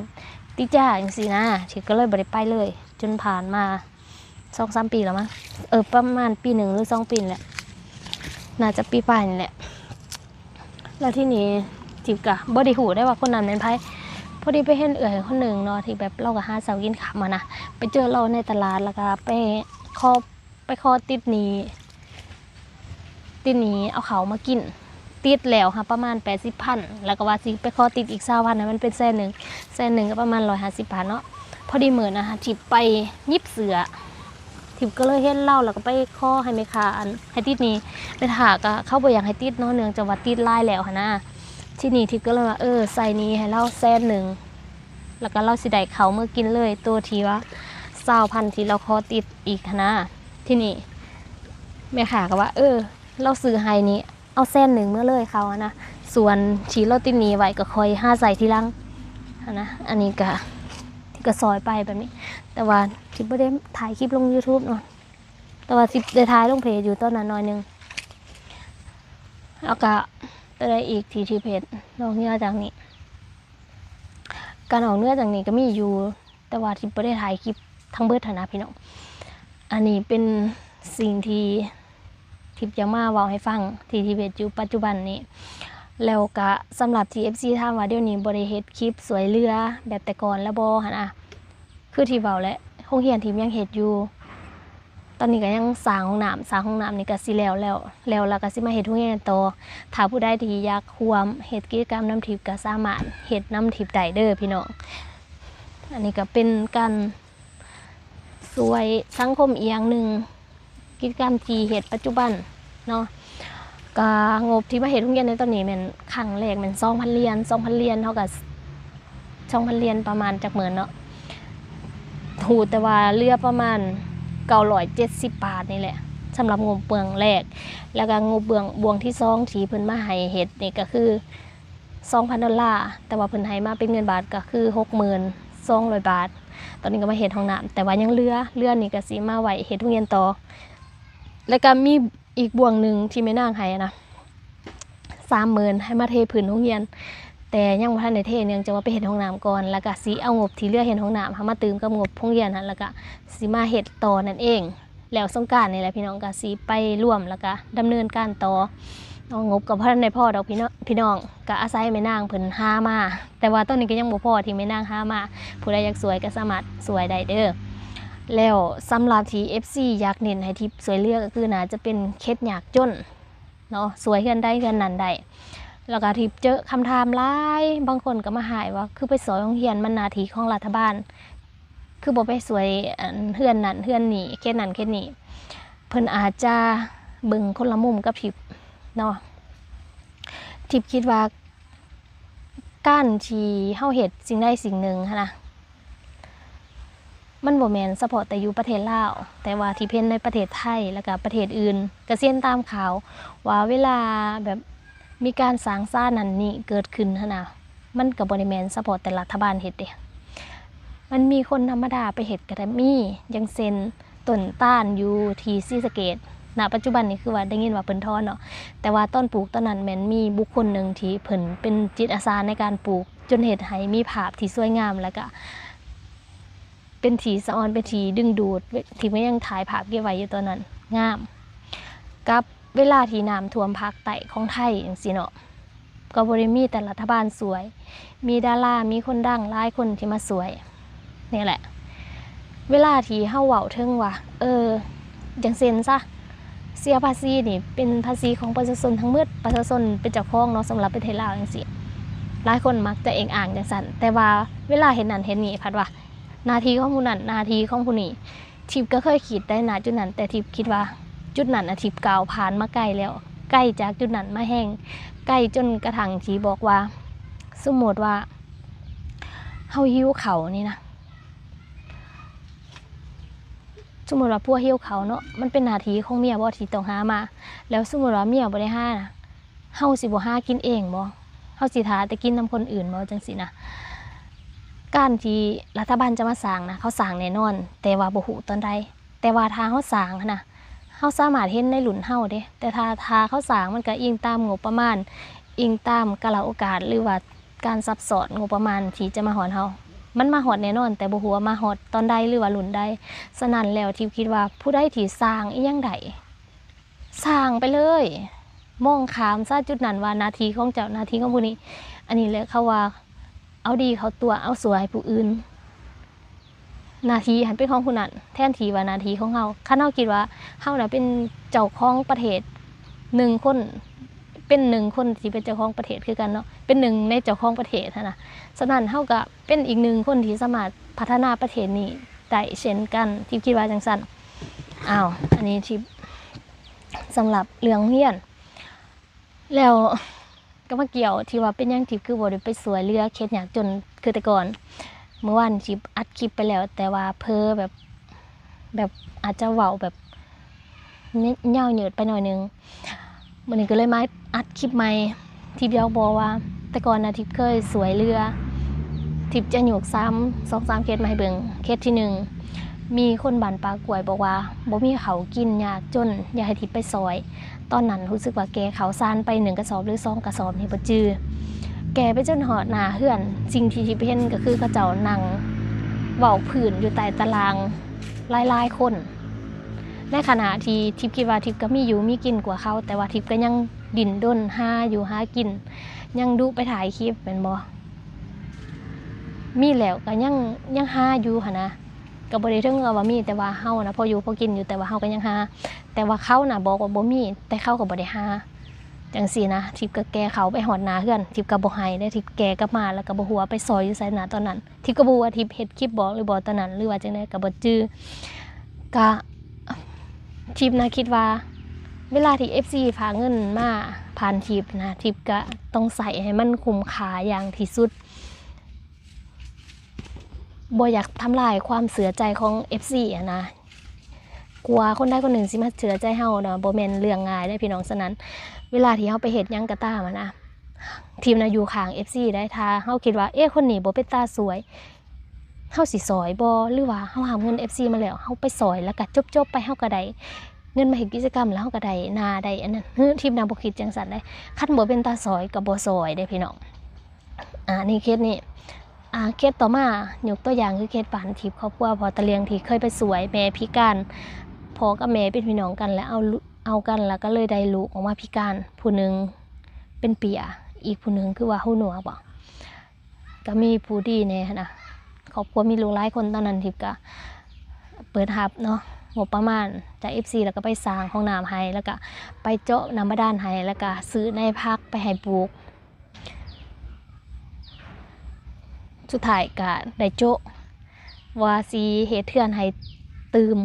ຕິດຢາຈັ່ງຊີ້ນະ ທິບກໍເລີຍບໍ່ໄດ້ໄປເລີຍ ຈົນຜ່ານມາ ສອງສາມປີແລ້ວມັງ ເອີ ປະມານປີໜຶ່ງ ຫຼື ສອງປີນີ້ແຫຼະ ໜ້າຈະປີປາຍນີ້ແຫຼະ. ແລ້ວທີນີ້ທິບກໍບໍ່ໄດ້ຮູ້ໄດ້ວ່າຄົນນັ້ນແມ່ນໃຜ ພໍດີໄປເຫັນເອື້ອຍຄົນໜຶ່ງເນາະ ທີ່ແບບລາວກໍຫາເຊົ້າກິນຄ່ຳຫັ້ນນະ ໄປເຈີລາວໃນຕະຫຼາດ ແລ້ວກໍໄປຂໍ ໄປຂໍຕິດໜີ້ ຕິດໜີ້ເອົາເຂົ້າມາກິນ ຕິດແລ້ວຫາປະມານແປດສິບພັນ ແລ້ວກໍວ່າຊິໄປຂໍຕິດອີກຊາວພັນ ໃຫ້ມັນເປັນແສນໜຶ່ງ ແສນໜຶ່ງກໍປະມານຮ້ອຍຫ້າສິບບາດເນາະ. ພໍດີມື້ນັ້ນຫາທິບໄປຫຍິບເສື້ອ ທິບກໍເລີຍເຫັນລາວ ແລ້ວກໍໄປຂໍໃຫ້ແມ່ຄ້າ ອັນ ໃຫ້ຕິດໜີ້ ແມ່ຄ້າກໍເຂົາບໍ່ຢາກໃຫ້ຕິດເນາະ ເນື່ອງຈາກວ່າຕິດຫຼາຍແລ້ວຫັ້ນນະ. ທີນີ້ທິບກໍເລີຍວ່າ ເອີ ໃສ່ໜີ້ໃຫ້ລາວແສນໜຶ່ງ ແລ້ວກໍລາວຊິໄດ້ເຂົ້າມື້ກິນເລີຍ ໂຕທີ່ວ່າຊາວພັນທີ່ລາວຂໍຕິດອີກຫັ້ນນະ. ທີນີ້ແມ່ຄ້າກໍວ່າ ເອີ ລາວຊື້ໃຫ້ນີ້ ເອົາແສນໜຶ່ງເມືອເລີຍເຂົ້າຫັ້ນນະ ສ່ວນທີ່ລາວຕິດໜີ້ໄວ້ກໍຄ່ອຍຫາໃຊ້ທີຫຼັງຫັ້ນນະ. ອັນນີ້ກະ ກະຊ່ອຍໄປແບບນີ້ ແຕ່ວ່າທິບບໍ່ໄດ້ຖ່າຍຄລິບລົງ YouTube ເນາະ ແຕ່ວ່າທິບໄດ້ຖ່າຍລົງເພຈຢູ່ຕອນນັ້ນໜ້ອຍໜຶ່ງ. ແລ້ວກະໂຕໃດອີກທີ່ທິບເຮັດນອກເໜືອຈາກນີ້? ການນອກເໜືອຈາກນີ້ກໍມີຢູ່ ແຕ່ວ່າທິບບໍ່ໄດ້ຖ່າຍຄລິບທັງເບິດຫັ້ນນະພີ່ນ້ອງ. ອັນນີ້ເປັນສິ່ງທີ່ທິບຢາກມາເວົ້າໃຫ້ຟັງ ທີ່ທິບເຮັດຢູ່ປັດຈຸບັນນີ້. ແລ້ວກະສຳລັບທີ່ເອັຟຊີຖາມວ່າ ດຽວນີ້ບໍ່ໄດ້ເຮັດຄລິບຊ່ວຍເຫຼືອແບບແຕ່ກ່ອນແລ້ວບໍ່ຫັ້ນນະ? ຄືທີ່ເວົ້າແຫຼະ ໂຮງຮຽນທີ່ຍັງເຮັດຢູ່ ຕອນນີ້ກໍຍັງສ້າງຫ້ອງນ້ຳ ສ້າງຫ້ອງນ້ຳນີ້ກໍຊິແລ້ວແລ້ວ ແລ້ວລະກໍຊິມາເຮັດໂຮງຮຽນຕໍ່. ຖ້າຜູ້ໃດທີ່ຢາກຮ່ວມເຮັດກິດຈະກຳນຳທິບ ກໍສາມາດເຮັດນຳທິບໄດ້ເດີພີ່ນ້ອງ. ອັນນີ້ກໍເປັນການຊ່ວຍສັງຄົມອີກຢ່າງໜຶ່ງ ກິດຈະກຳທີ່ເຮັດປັດຈຸບັນເນາະ. ກະງົບທີ່ມາເຮັດໂຮງຮຽນໃນຕອນນີ້ແມ່ນຄັ້ງແລກແມ່ນສອງພັນຫຼຽນ ສອງພັນຫຼຽນ ເຮົາກະ ສອງພັນຫຼຽນປະມານຈັກໝື່ນເນາະ ຮູ້ແຕ່ວ່າເຫຼືອປະມານເກົ້າຮ້ອຍເຈັດສິບບາດນີ້ແຫຼະ ສຳລັບງົບເບື້ອງແລກ. ແລ້ວກະງົບເບື້ອງ ບ່ວງທີສອງທີ່ເພິ່ນມາໃຫ້ເຮັດນີ້ກະຄືສອງພັນດອນລາ ແຕ່ວ່າເພິ່ນໃຫ້ມາເປັນເງິນບາດກະຄືຫົກໝື່ນສອງຮ້ອຍບາດ. ຕອນນີ້ກໍມາເຮັດຫ້ອງນ້ຳ ແຕ່ວ່າຍັງເຫຼືອ ເຫຼືອນີ້ກະຊິມາໄວ້ເຮັດໂຮງຮຽນຕໍ່. ແລ້ວກໍມີອີກບ່ວງໜຶ່ງທີ່ແມ່ນາງໃຫ້ນະ ສາມໝື່ນ ໃຫ້ມາເທພື້ນໂຮງຮຽນ ແຕ່ຍັງບໍ່ທັນໄດ້ເທ ເນື່ອງຈາກວ່າໄປເຮັດຫ້ອງນ້ຳກ່ອນ ແລ້ວກໍຊິເອົາງົບທີ່ເຫຼືອເຮັດຫ້ອງນ້ຳຫັ້ນມາຕື່ມກັບງົບໂຮງຮຽນຫັ້ນ ແລ້ວກໍຊິມາເຮັດຕໍ່ນັ້ນເອງ. ແລ້ວສົງການນີ້ແຫຼະພີ່ນ້ອງ ກໍຊິໄປລວມ ແລ້ວກໍດຳເນີນການຕໍ່. ເອົາ ງົບກໍບໍ່ທັນໄດ້ພໍດອກພີ່ນ້ອງ ພີ່ນ້ອງ ກໍອາໄສແມ່ນາງເພິ່ນຫາມາ ແຕ່ວ່າຕອນນີ້ກໍຍັງບໍ່ພໍທີ່ແມ່ນາງຫາມາ. ຜູ້ໃດຢາກຊ່ວຍກໍສາມາດຊ່ວຍໄດ້ເດີ. ແລ້ວສຳລັບທີ່ເອັຟຊີຢາກເນັ້ນໃຫ້ທິບຊ່ວຍເຫຼືອ ກໍຄືໜ້າຈະເປັນເຂດຍາກຈົນເນາະ ຊ່ວຍເຮືອນໃດເຮືອນນັ້ນໄດ້. ແລ້ວກໍທິບເຈີຄຳຖາມຫຼາຍ ບາງຄົນກໍມາຮ້າຍວ່າ ຄືໄປຊ່ອຍໂຮງຮຽນ ມັນໜ້າທີ່ຂອງລັດຖະບານ ຄືບໍ່ໄປຊ່ວຍ ອັນ ເຮືອນນັ້ນເຮືອນນີ້ ເຂດນັ້ນເຂດນີ້. ເພິ່ນອາດຈະເບິ່ງຄົນລະມຸມກັບທິບເນາະ. ທິບຄິດວ່າ ການທີ່ເຮົາເຮັດສິ່ງໃດສິ່ງໜຶ່ງຫັ້ນນະ ມັນບໍ່ແມ່ນສະເພາະແຕ່ຢູ່ປະເທດລາວ ແຕ່ວ່າທີ່ເປັນໃນປະເທດໄທ ແລ້ວກະປະເທດອື່ນ ກະຊິເຫັນຕາມຂ່າວວ່າເວລາແບບມີການສ້າງສານັ້ນນີ້ເກີດຂຶ້ນຫັ້ນນະ ມັນກະບໍ່ໄດ້ແມ່ນສະເພາະແຕ່ລັດຖະບານເຮັດເດ້ ມັນມີຄົນທຳມະດາໄປເຮັດກະໄດ້ມີ ຢ່າງເຊັ່ນ ຕົ້ນຕານຢູ່ທີ່ສີສະເກດ ນະປັດຈຸບັນນີ້ຄືວ່າໄດ້ຍິນວ່າເພິ່ນຖອນເນາະ ແຕ່ວ່າຕອນປູກຕອນນັ້ນແມ່ນມີບຸກຄົນໜຶ່ງທີ່ເພິ່ນເປັນຈິດອາສາໃນການປູກ ຈົນເຮັດໃຫ້ມີພາບທີ່ສວຍງາມ ແລ້ວກະເປັນທີ່ສະອອນ ເປັນທີ່ດຶງດູດ ທີ່ເພິ່ນຍັງຖ່າຍພາບເກັບໄວ້ຢູ່ຕອນນັ້ນ ງາມ ກັບເວລາທີ່ນ້ຳຖ້ວມພາກໃຕ້ຂອງໄທຈັ່ງຊີ້ເນາະ. ກໍບໍ່ໄດ້ມີແຕ່ລັດຖະບານຊ່ວຍ ມີດາລາ ມີຄົນດັງຫຼາຍຄົນທີ່ມາຊ່ວຍ ນີ້ແຫຼະ ເວລາທີ່ເຮົາເວົ້າເຖິງວ່າ ເອີ ຢ່າງເຊັ່ນຊະ ເສຍພາສີນີ້ເປັນພາສີຂອງປະຊາຊົນທັງໝົດ ປະຊາຊົນເປັນເຈົ້າຂອງເນາະ ສຳລັບປະເທດລາວຈັ່ງຊີ້ ຫຼາຍຄົນມັກຈະເອງອ້າງຈັ່ງຊັ້ນ ແຕ່ວ່າເວລາເຮັດນັ້ນເຮັດນີ້ພັດວ່າ ໜ້າທີ່ຂອງຜູ້ນັ້ນ ໜ້າທີ່ຂອງຜູ້ນີ້ ທິບກໍເຄີຍຄິດໄດ້ນະຈຸດນັ້ນ ແຕ່ທິບຄິດວ່າຈຸດນັ້ນນະ ທິບກ້າວຜ່ານມາໄກແລ້ວ ໄກຈາກຈຸດນັ້ນມາແຮງ ໄກຈົນກະທັ່ງທີ່ບອກວ່າ ສົມມຸດວ່າເຮົາຫິວເຂົ້ານີ້ນະ ສົມມຸດວ່າຜົວຫິວເຂົ້າເນາະ ມັນເປັນໜ້າທີ່ຂອງເມຍບໍ່ທີ່ຕ້ອງຫາມາ ແລ້ວສົມມຸດວ່າເມຍບໍ່ໄດ້ຫານະ ເຮົາຊິບໍ່ຫາກິນເອງບໍ່? ເຮົາຊິຖ້າແຕ່ກິນນຳຄົນອື່ນບໍ່? ຈັ່ງຊີ້ນະ ການທີ່ລັດຖະບານຈະມາສ້າງນະ ເຂົາສ້າງແນ່ນອນ ແຕ່ວ່າບໍ່ຮູ້ຕອນໃດ ແຕ່ວ່າຖ້າເຮົາສ້າງຫັ້ນນະ ເຮົາສາມາດເຫັນໃນລຸ້ນເຮົາເດ້ ແຕ່ຖ້າ ຖ້າເຂົາສ້າງ ມັນກະອີງຕາມງົບປະມານ ອີງຕາມກາລະໂອກາດ ຫຼືວ່າການຊັບຊ້ອນງົບປະມານທີ່ຈະມາຮອດເຮົາ ມັນມາຮອດແນ່ນອນ ແຕ່ບໍ່ຮູ້ວ່າມາຮອດຕອນໃດ ຫຼືວ່າລຸ້ນໃດ. ສະນັ້ນແລ້ວ ທິບຄິດວ່າຜູ້ໃດທີ່ສ້າງອີ່ຫຍັງໄດ້ ສ້າງໄປເລີຍ ມອງຂ້າມຊະຈຸດນັ້ນວ່າໜ້າທີ່ຂອງເຈົ້າ ໜ້າທີ່ຂອງຜູ້ນີ້. ອັນນີ້ແຫຼະເຂົາວ່າ ເອົາດີເຂົ້າຕົວ ເອົາຊົ່ວໃຫ້ຜູ້ອື່ນ ໜ້າທີ່ຫັ້ນເປັນຂອງຜູ້ນັ້ນ ແທນທີ່ວ່າໜ້າທີ່ຂອງເຮົາ. ຄັນເຮົາຄິດວ່າເຮົານະເປັນເຈົ້າຂອງປະເທດໜຶ່ງຄົນ ເປັນໜຶ່ງຄົນທີ່ເປັນເຈົ້າຂອງປະເທດຄືກັນເນາະ ເປັນໜຶ່ງໃນເຈົ້າຂອງປະເທດຫັ້ນນະ ສະນັ້ນເຮົາກະເປັນອີກໜຶ່ງຄົນທີ່ສາມາດພັດທະນາປະເທດນີ້ໄດ້ເຊັ່ນກັນ ທິບຄິດວ່າຈັ່ງຊັ້ນ. ອ້າວ ອັນນີ້ທິບ ສຳລັບເລື່ອງໂຮງຮຽນ ແລ້ວ ກໍມາກ່ຽວທີ່ວ່າເປັນຫຍັງທິບຄືບໍ່ໄດ້ໄປຊ່ວຍເຫຼືອເຂດຍາກຈົນຄືແຕ່ກ່ອນ. ມື້ວານທິບອັດຄລິບໄປແລ້ວ ແຕ່ວ່າເຜີແບບ ແບບອາດຈະເວົ້າແບບ ຍ- ຍາວເຍີດໄປໜ້ອຍໜຶ່ງ. ມື້ນີ້ກໍເລີຍມາອັດຄລິບໃໝ່. ທິບຢາກບອກວ່າ ແຕ່ກ່ອນນະທິບເຄີຍຊ່ວຍເຫຼືອ ທິບຈະຍົກສາມ ສອງສາມເຄສມາໃຫ້ເບິ່ງ. ເຄສທີໜຶ່ງ ມີຄົນບ້ານປ່າກ້ວຍບອກວ່າບໍ່ມີເຂົ້າກິນ ຍາກຈົນ ຢາກໃຫ້ທິບໄປຊ່ອຍ. ຕອນນັ້ນຮູ້ສຶກວ່າແກ່ເຂົ້າສານໄປໜຶ່ງກະສອບ ຫຼື ສອງກະສອບນີ້ບໍ່ຈື່ ແກ່ໄປຈົນຮອດໜ້າເຮືອນ. ສິ່ງທີ່ທິບເຫັນກໍຄືເຂົາເຈົ້ານັ່ງເວົ້າພື້ນຢູ່ໃຕ້ຕາລ່າງຫຼາຍໆຄົນ. ໃນຂະນະທີ່ທິບຄິດວ່າທິບກໍມີຢູ່ມີກິນກວ່າເຂົາ ແຕ່ວ່າທິບກໍຍັງດີ້ນດົນຫາຢູ່ຫາກິນ ຍັງດຸໄປຖ່າຍຄລິບແມ່ນບໍ່? ມີແລ້ວກໍຍັງ ຍັງຫາຢູ່ຫັ້ນນະ. ກໍບໍ່ໄດ້ເຖິງກັບວ່າມີ ແຕ່ວ່າເຮົານະພໍຢູ່ພໍກິນຢູ່ ແຕ່ວ່າເຮົາກໍຍັງຫາ. ແຕ່ວ່າເຂົານະບອກວ່າບໍ່ມີ ແຕ່ເຂົາກໍບໍ່ໄດ້ຫາ ຈັ່ງຊີ້ນະ. ທິບກໍແກ່ເຂົ້າໄປຮອດໜ້າເຮືອນ ທິບກໍບໍ່ໃຫ້ເດ້. ທິບແກ່ກັບມາແລ້ວກໍບໍ່ຮູ້ວ່າໄປຊ່ອຍຢູ່ໃສນະຕອນນັ້ນ. ທິບກໍບໍ່ຮູ້ວ່າທິບເຮັດຄລິບບອກ ຫຼື ບອກຕອນນັ້ນ ຫຼື ວ່າຈັ່ງໃດກໍບໍ່ຈື່. ກະ ທິບນະຄິດວ່າ ເວລາທີ່ເອັຟຊີຝາກເງິນມາຜ່ານທິບນະ ທິບກະຕ້ອງໃຊ້ໃຫ້ມັນຄຸ້ມຄ່າຢ່າງທີ່ສຸດ. ບໍ່ຢາກທຳລາຍຄວາມເຊື່ອໃຈຂອງເອັຟຊີຫັ້ນນະ. ກວ່າຄົນໃດຄົນໜຶ່ງຊິມາເຊື່ອໃຈເຮົານະ ບໍ່ແມ່ນເລື່ອງງ່າຍເດ້ພີ່ນ້ອງ. ສະນັ້ນ ເວລາທີ່ເຮົາໄປເຮັດຫຍັງກໍຕາມຫັ້ນນະ ທິບນະຢູ່ຂ້າງເອັຟຊີໄດ໋. ຖ້າເຮົາຄິດວ່າ ເອ ຄົນນີ້ບໍ່ເປັນຕາຊ່ວຍ ເຮົາຊິຊ່ອຍບໍ່ ຫຼືວ່າເຮົາຮັບເງິນເອັຟຊີມາແລ້ວ ເຮົາໄປຊ່ອຍ ແລ້ວກໍຈົບໆໄປ ເຮົາກໍໄດ້ເງິນມາເຮັດກິດຈະກຳ ແລ້ວເຮົາກໍໄດ້ໜ້າໄດ້ອັນນັ້ນ. ທິບນະບໍ່ຄິດຈັ່ງຊັ້ນເດ້. ຄັນບໍ່ເປັນຕາຊ່ອຍກໍບໍ່ຊ່ອຍເດ້ພີ່ນ້ອງ. ອາ ນີ້ເຄສນີ້. ອາ ເຄສຕໍ່ມາ ຍົກຕົວຢ່າງຄືເຄສບ້ານທິບ ຄອບຄົວພໍ່ຕາຫຼຽງທີ່ເຄີຍໄປຊ່ວຍແມ່ພິການ. ພໍ່ກັບແມ່ເປັນພີ່ນ້ອງກັນ ແລ້ວເອົາ ເອົາກັນ ແລ້ວກໍເລີຍໄດ້ລູກອອກມາພິການ ຜູ້ໜຶ່ງເປັນເປຍ ອີກຜູ້ໜຶ່ງຄືວ່າຫູໜວກບໍ. ກໍມີຜູ້ດີແດ່ຫັ້ນນະ ຄອບຄົວມີລູກຫຼາຍຄົນ. ຕອນນັ້ນທິບກໍເປີດຮັບເນາະ ງົບປະມານຈາກເອັຟຊີ ແລ້ວກໍໄປສ້າງຫ້ອງນ້ຳໃຫ້ ແລ້ວກໍໄປເຈາະນ້ຳບາດານໃຫ້ ແລ້ວກໍຊື້ໃນຜັກໄປໃຫ້ປູກ. ສຸດທ້າຍກໍໄດ້ໂຈະວ່າຊິເຮັດເຮືອນໃຫ້ຕື່ມ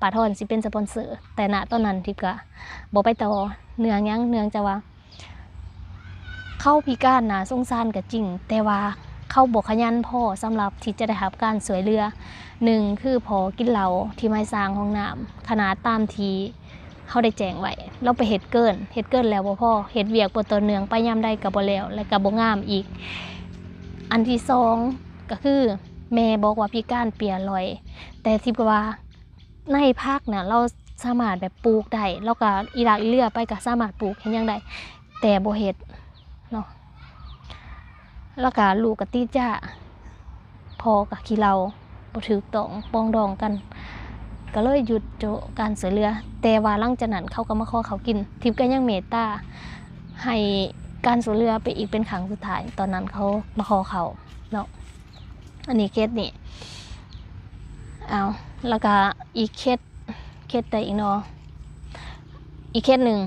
ປ້າທອນຊິເປັນສະປອນເຊີ. ແຕ່ນະຕອນນັ້ນທິບກໍບໍ່ໄປຕໍ່. ເນື່ອງຫຍັງ? ເນື່ອງຈາກວ່າ ເຂົາພິການໜ້າສົງສານກໍຈິງ ແຕ່ວ່າເຂົາບໍ່ຂະຫຍັນພໍສຳລັບທີ່ຈະໄດ້ຮັບການຊ່ວຍເຫຼືອ. ໜຶ່ງ ຄືພໍ່ກິນເຫຼົ້າທີ່ມາສ້າງຫ້ອງນ້ຳ ຂະໜາດຕາມທີ່ເຮົາໄດ້ແຈ້ງໄວ້ ລາວໄປເຮັດເກີນ ເຮັດເກີນແລ້ວບໍ່ພໍ ເຮັດວຽກບໍ່ຕໍ່ເນື່ອງ ໄປຍາມໃດກໍບໍ່ແລ້ວ ແລະກໍບໍ່ງາມອີກ. ອັນທີສອງ ກໍຄືແມ່ບອກວ່າພິການເປຍລ່ອຍ ແຕ່ທິບກໍວ່າ ໃນຜັກນະ ລາວສາມາດແບບປູກໄດ້ ລາວກໍອີ່ຫຼາກອີ່ເຫຼືອໄປ ກໍສາມາດປູກເຮັດຫຍັງໄດ້ ແຕ່ບໍ່ເຮັດເນາະ. ແລ້ວກໍລູກກໍຕິດຢາ ພໍ່ກໍຂີ້ເຫຼົ້າ ບໍ່ຖືກຕ້ອງປອງດອງກັນ ກໍເລີຍຢຸດໂຈະການຊ່ວຍເຫຼືອ. ແຕ່ວ່າຫຼັງຈາກນັ້ນເຂົາກໍມາຂໍເຂົ້າກິນ ທິບກໍຍັງເມດຕາໃຫ້ການຊ່ວຍເຫຼືອໄປອີກເປັນຄັ້ງສຸດທ້າຍ. ຕອນນັ້ນເຂົາມາຂໍເຂົ້າເນາະ. ອັນນີ້ເຄສນີ້ ເອົາ ແລ້ວກະອີກເຄສ ເຄສໃດອີກເນາະ? ອີກເຄສໜຶ່ງ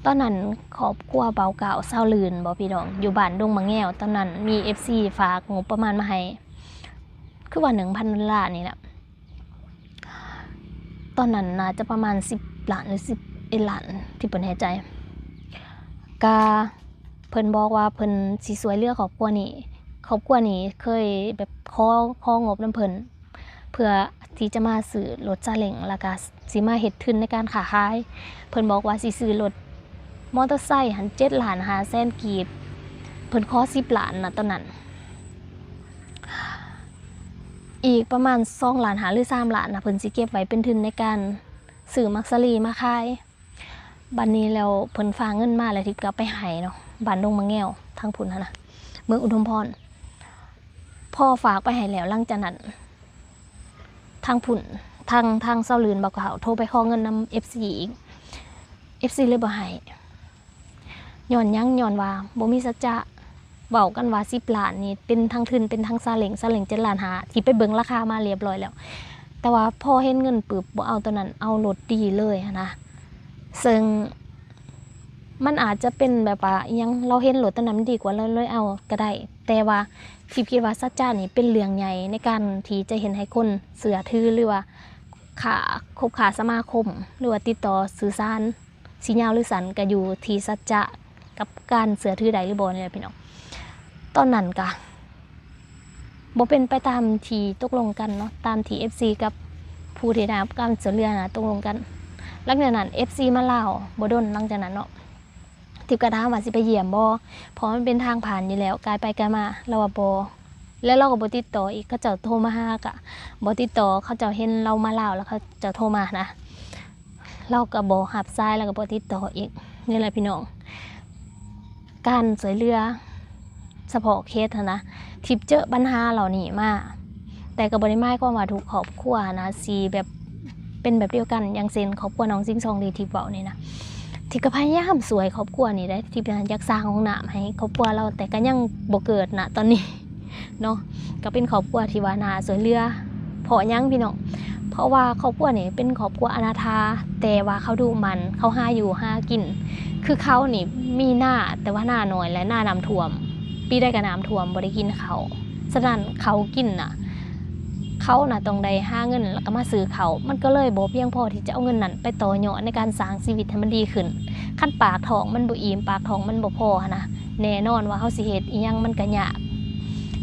ຕອນນັ້ນຄອບຄົວບ່າວກ້າວ ຊາວລື່ນບໍພີ່ນ້ອງ ຢູ່ບ້ານດົງໝາກແງວ. ຕອນນັ້ນມີເອັຟຊີຝາກງົບປະມານມາໃຫ້ ຄືວ່າໜຶ່ງພັນດອນລານີ້ແຫຼະ. ຕອນນັ້ນໜ້າຈະປະມານສິບລ້ານ ຫຼື ສິບເອັດລ້ານ ທີ່ບໍ່ແນ່ໃຈ. ກະເພິ່ນບອກວ່າເພິ່ນຊິຊ່ວຍເຫຼືອຄອບຄົວນີ້. ຄອບຄົວນີ້ເຄີຍແບບຂໍ ຂໍງົບນຳເພິ່ນ ເພື່ອທີ່ຈະມາຊື້ລົດຊາເລັງ ແລ້ວກະຊິມາເຮັດທຶນໃນການຄ້າຂາຍ. ເພິ່ນບອກວ່າຊິຊື້ລົດມໍເຕີໄຊຫັ້ນ ເຈັດລ້ານຫ້າແສນກີບ ເພິ່ນຂໍສິບລ້ານນະຕອນນັ້ນ. ອີກປະມານສອງລ້ານຫ້າ ຫຼື ສາມລ້ານນະ ເພິ່ນຊິເກັບໄວ້ເປັນທຶນໃນການຊື້ໝາກສາລີມາຂາຍ. ບັດນີ້ແລ້ວເພິ່ນຝາກເງິນມາ ແລ້ວທິບກໍໄປໃຫ້ເນາະ ບ້ານດົງໝາກແງວ ທາງພຸ້ນຫັ້ນນະ ເມືອງອຸທຸມພອນ. ພໍຝາກໄປໃຫ້ແລ້ວ ຫຼັງຈາກນັ້ນ ທາງພຸ້ນ ທາງ ທາງຊາວລື່ນ ບ່າວກ້າວ ໂທໄປຂໍເງິນນຳເອັຟຊີອີກ ເອັຟຊີເລີຍບໍ່ໃຫ້. ຍ້ອນຫຍັງ? ຍ້ອນວ່າບໍ່ມີສັດຈະ. ເວົ້າກັນວ່າສິບລ້ານນີ້ເປັນທັງທຶນ ເປັນທັງຊາເລັງ ຊາເລັງເຈັດລ້ານຫ້າ ທີ່ໄປເບິ່ງລາຄາມາລຽບຮ້ອຍແລ້ວ. ແຕ່ວ່າພໍເຫັນເງິນປຶບ ບໍ່ເອົາໂຕນັ້ນ ເອົາລົດດີເລີຍຫັ້ນນະ. ເຊິ່ງມັນອາດຈະເປັນແບບວ່າອີ່ຫຍັງ ລາວເຫັນລົດໂຕນັ້ນມັນດີກວ່າ ລາວເລີຍເອົາກໍໄດ້. ແຕ່ວ່າທິບຄິດວ່າສັດຈະນີ້ເປັນເລື່ອງໃຫຍ່ໃນການທີ່ຈະເຮັດໃຫ້ຄົນເຊື່ອຖື ຫຼືວ່າຄ້າ ຄົບຄ້າສະມາຄົມ ຫຼືວ່າຕິດຕໍ່ສື່ສານ ຊິຍາວຫຼືສັ້ນກໍຢູ່ທີ່ສັດຈະ ກັບການເຊື່ອຖືໄດ້ຫຼືບໍ່ນີ້ແຫຼະພີ່ນ້ອງ. ຕອນນັ້ນກະບໍ່ເປັນໄປຕາມທີ່ຕົກລົງກັນເນາະ ຕາມທີ່ເອັຟຊີກັບຜູ້ທີ່ໄດ້ຮັບການຊ່ວຍເຫຼືອນະຕົກລົງກັນ. ຫຼັງຈາກນັ້ນເອັຟຊີມາລາວບໍ່ດົນຫຼັງຈາກນັ້ນເນາະ ທິບກໍຖາມວ່າຊິໄປຢ້ຽມບໍ່ ເພາະມັນເປັນທາງຜ່ານຢູ່ແລ້ວ ກາຍໄປກາຍມາ. ລາວວ່າບໍ່ ແລ້ວລາວກໍບໍ່ຕິດຕໍ່ອີກ ເຂົາເຈົ້າໂທມາຫາກະບໍ່ຕິດຕໍ່ ເຂົາເຈົ້າເຫັນລາວມາລາວແລ້ວເຂົາເຈົ້າໂທມານະ ລາວກໍບໍ່ຮັບສາຍ ລາວກໍບໍ່ຕິດຕໍ່ອີກ. ນີ້ແຫຼະພີ່ນ້ອງ ການຊ່ວຍເຫຼືອສະເພາະເຂດຫັ້ນນະ ທິບເຈີບັນຫາເຫຼົ່ານີ້ມາ ແຕ່ກໍບໍ່ໄດ້ໝາຍຄວາມວ່າທຸກຄອບຄົວຫັ້ນນະ ຊິແບບເປັນແບບດຽວກັນ. ຢ່າງເຊັ່ນຄອບຄົວນ້ອງສິງຊອງທີ່ທິບເວົ້ານີ້ນະ ທິບກໍພະຍາຍາມຊ່ວຍຄອບຄົວນີ້ໄດ໋ ທິບນະຢາກສ້າງຫ້ອງນ້ຳໃຫ້ຄອບຄົວລາວ ແຕ່ກໍຍັງບໍ່ເກີດນະຕອນນີ້ເນາະ ກໍເປັນຄອບຄົວທີ່ວ່າໜ້າຊ່ວຍເຫຼືອ. ເພາະຫຍັງພີ່ນ້ອງ? ເພາະວ່າຄອບຄົວນີ້ເປັນຄອບຄົວອະນາຖາ ແຕ່ວ່າເຂົາດຸໝັ່ນ ເຂົາຫາຢູ່ຫາກິນ ຄືເຂົານີ້ມີນາ ແຕ່ວ່ານານ້ອຍ ແລະ ນານ້ຳຖ້ວມ ປີໃດກໍນ້ຳຖ້ວມ ບໍ່ໄດ້ກິນເຂົ້າ. ສະນັ້ນເຂົາກິນນະ ເຂົານະຕ້ອງໄດ້ຫາເງິນ ແລ້ວກໍມາຊື້ເຂົ້າ ມັນກໍເລີຍບໍ່ພຽງພໍທີ່ຈະເອົາເງິນນັ້ນໄປຕໍ່ຍອດໃນການສ້າງຊີວິດໃຫ້ມັນດີຂຶ້ນ. ຄັນປາກທ້ອງມັນບໍ່ອີ່ມ ປາກທ້ອງມັນບໍ່ພໍຫັ້ນນະ ແນ່ນອນວ່າເຮົາຊິເຮັດອີ່ຫຍັງມັນກໍຍາກ.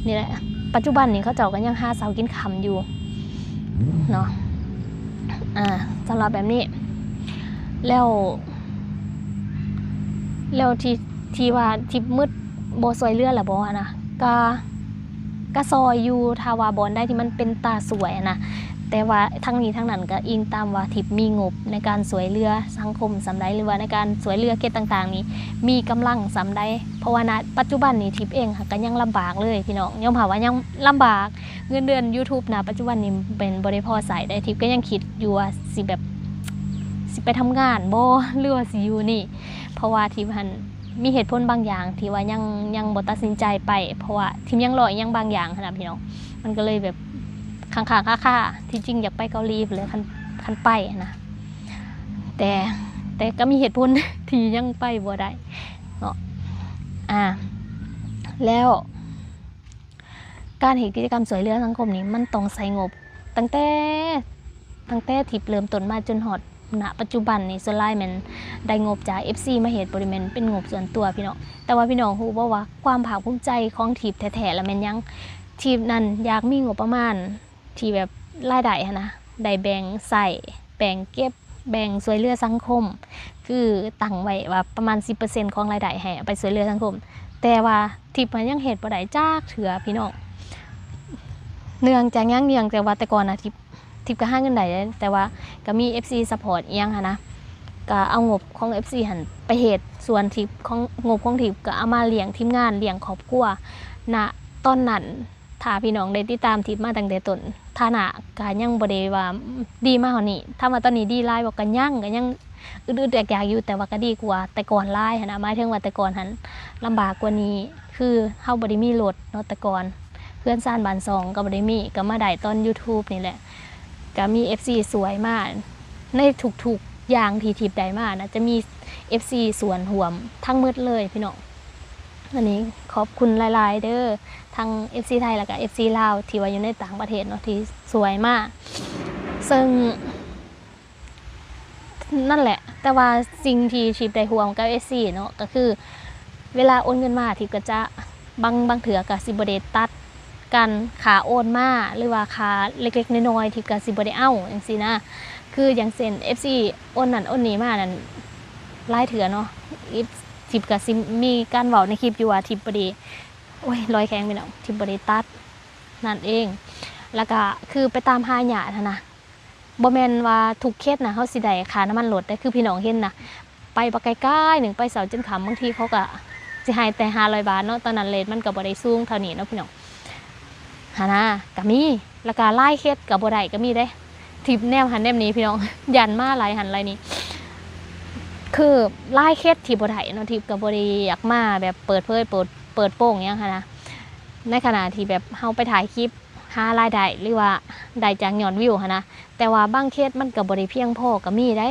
ນີ້ແຫຼະ ປັດຈຸບັນນີ້ເຂົາເຈົ້າກໍຍັງຫາເຊົ້າກິນຄ່ຳຢູ່ເນາະ. ອ່າ ສຳລັບແບບນີ້ ແລ້ວ ແລ້ວທີ່ ທີ່ວ່າທິບໝຶດບໍ່ຊ່ວຍເຫຼືອລະບໍ່ຫັ້ນນະ ກະ ກະຊ່ອຍຢູ່ ຖ້າວ່າບ່ອນໃດທີ່ມັນເປັນຕາຊ່ວຍຫັ້ນນະ. ແຕ່ວ່າທັງນີ້ທັງນັ້ນກໍອີງຕາມວ່າທິບມີງົບໃນການຊ່ວຍເຫຼືອສັງຄົມສ່ຳໃດ ຫຼືວ່າໃນການຊ່ວຍເຫຼືອເຂດຕ່າງໆນີ້ ມີກຳລັງສ່ຳໃດ. ເພາະວ່ານະປັດຈຸບັນນີ້ທິບເອງຫາກະຍັງລຳບາກເລີຍພີ່ນ້ອງ ຍອມຮັບວ່າຍັງລຳບາກ. ເງິນເດືອນ YouTube ນະປັດຈຸບັນນີ້ແມ່ນບໍ່ໄດ້ພໍໃຊ້ໄດ໋ ທິບກໍຍັງຄິດຢູ່ວ່າຊິແບບ ຊິໄປທຳງານບໍ່ ຫຼືວ່າຊິຢູ່ນີ້ ເພາະວ່າທິບຫັ້ນມີເຫດຜົນບາງຢ່າງທີ່ວ່າຍັງ ຍັງບໍ່ຕັດສິນໃຈໄປ ເພາະວ່າທິບຍັງລໍອີ່ຫຍັງບາງຢ່າງຫັ້ນນະພີ່ນ້ອງ ມັນກໍເລີຍແບບຄ້າງໆຄາໆ. ທີ່ຈິງຢາກໄປເກົາຫຼີພຸ້ນແຫຼະ ຄັນ ຄັນໄປຫັ້ນນະ ແຕ່ ແຕ່ກໍມີເຫດຜົນທີ່ຍັງໄປບໍ່ໄດ້ເນາະ. ອ່າ ແລ້ວການເຮັດກິດຈະກຳຊ່ວຍເຫຼືອສັງຄົມນີ້ ມັນຕ້ອງໃຊ້ງົບ ຕັ້ງແຕ່ ຕັ້ງແຕ່ທິບເລີ່ມຕົ້ນມາຈົນຮອດ ນະປັດຈຸບັນນີ້ ສ່ວນຫຼາຍແມ່ນໄດ້ງົບຈາກເອັຟຊີມາເຮັດ ບໍ່ໄດ້ແມ່ນເປັນງົບສ່ວນຕົວພີ່ນ້ອງ. ແຕ່ວ່າພີ່ນ້ອງຮູ້ບໍ່ວ່າຄວາມພາກພູມໃຈຂອງທິບແທ້ໆລະແມ່ນຫຍັງ? ທິບນັ້ນຢາກມີງົບປະມານທີ່ແບບລາຍໄດ້ຫັ້ນນະ ໄດ້ແບ່ງໃຊ້ ແບ່ງເກັບ ແບ່ງຊ່ວຍເຫຼືອສັງຄົມ ຄືຕັ້ງໄວ້ວ່າປະມານສິບເປີເຊັນຂອງລາຍໄດ້ໃຫ້ເອົາໄປຊ່ວຍເຫຼືອສັງຄົມ ແຕ່ວ່າທິບຫັ້ນຍັງເຮັດບໍ່ໄດ້ຈັກເທື່ອພີ່ນ້ອງ. ເນື່ອງຈາກຫຍັງ? ເນື່ອງຈາກວ່າແຕ່ກ່ອນນະ ທິບ ທິບກໍຫາເງິນໄດ້ເດ້ ແຕ່ວ່າກໍມີເອັຟຊີຊັບພອດອີ່ຫຍັງຫັ້ນນະ ກໍເອົາງົບຂອງເອັຟຊີຫັ້ນໄປເຮັດ ສ່ວນທິບຂອງ ງົບຂອງທິບກໍເອົາມາລ້ຽງທີມງານ ລ້ຽງຄອບຄົວ. ນະຕອນນັ້ນ ຖ້າພີ່ນ້ອງໄດ້ຕິດຕາມທິບມາຕັ້ງແຕ່ຕົ້ນ ຖານະກໍຍັງບໍ່ໄດ້ວ່າດີມາຮອດນີ້ ຖາມວ່າຕອນນີ້ດີຫຼາຍບໍ່? ກໍຍັງ ກໍຍັງອຶດໆຢາກໆຢູ່ ແຕ່ວ່າກໍດີກວ່າແຕ່ກ່ອນຫຼາຍຫັ້ນນະ. ໝາຍເຖິງວ່າແຕ່ກ່ອນຫັ້ນລຳບາກກວ່ານີ້ ຄືເຮົາບໍ່ໄດ້ມີລົດເນາະ ແຕ່ກ່ອນ ເຮືອນຊານບ້ານຊ່ອງກໍບໍ່ໄດ້ມີ ກໍມາໄດ້ຕອນ YouTube ນີ້ແຫຼະ. ກໍມີເອັຟຊີຊ່ວຍມາ ໃນທຸກໆຢ່າງທີ່ທິບໄດ້ມານະ ຈະມີເອັຟຊີສ່ວນຮ່ວມທັງໝົດເລີຍພີ່ນ້ອງ. ອັນນີ້ຂອບຄຸນຫຼາຍໆເດີ ທັງເອັຟຊີໄທ ແລ້ວກໍເອັຟຊີລາວ ທີ່ວ່າຢູ່ໃນຕ່າງປະເທດເນາະ ທີ່ຊ່ວຍມາ. ເຊິ່ງ ນັ້ນແຫຼະ ແຕ່ວ່າສິ່ງທີ່ທິບໄດ້ຮ່ວມກັບເອັຟຊີເນາະ ກໍຄືເວລາໂອນເງິນມາ ທິບກໍຈະ ບາງ ບາງເທື່ອກໍຊິບໍ່ໄດ້ຕັດການຄ່າໂອນມາ ຫຼືວ່າຄ່າເລັກໆນ້ອຍໆ ທິບກໍຊິບໍ່ໄດ້ເອົາຈັ່ງຊີ້ນະ. ຄືຢ່າງເຊັ່ນເອັຟຊີໂອນນັ້ນໂອນນີ້ມານັ້ນ ຫຼາຍເທື່ອເນາະ ທິບກໍຊິມີການເວົ້າໃນຄລິບຢູ່ວ່າທິບບໍ່ໄດ້ ໂອ້ຍ ລອຍແຂງພີ່ນ້ອງ ທິບບໍ່ໄດ້ຕັດນັ້ນເອງ. ແລ້ວກໍຄືໄປຕາມຫາຍາດຫັ້ນນະ ບໍ່ແມ່ນວ່າທຸກເຂດນະເຮົາຊິໄດ້ຄ່ານ້ຳມັນລົດເດ້ ຄືພີ່ນ້ອງເຫັນນະ ໄປບັກໄກໆໜຶ່ງ ໄປເຊົ້າຈົນຄ່ຳ ບາງທີເຂົາກໍຊິໃຫ້ແຕ່ຫ້າຮ້ອຍບາດເນາະ. ຕອນນັ້ນເຣດມັນກໍບໍ່ໄດ້ສູງເທົ່ານີ້ເນາະພີ່ນ້ອງ ຫັ້ນນະ ກໍມີ. ແລ້ວກໍຫຼາຍເຂດກໍບໍ່ໄດ້ກໍມີເດ້ ທິບແນມຫັ້ນແນມນີ້ພີ່ນ້ອງ ຢ້ານມາຫຼາຍຫັ້ນຫຼາຍນີ້ ຄືຫຼາຍເຂດທີ່ບໍ່ໄດ້ເນາະ ທິບກໍບໍ່ໄດ້ຢາກມາແບບເປີດເຜີຍ ເປີດ ເປີດໂປງຫຍັງຫັ້ນນະ ໃນຂະນະທີ່ແບບເຮົາໄປຖ່າຍຄລິບ ຫາລາຍໄດ້ ຫຼືວ່າໄດ້ຈາກຍອດວິວຫັ້ນນະ ແຕ່ວ່າບາງເຂດມັນກໍບໍ່ໄດ້ພຽງພໍກໍມີເດ້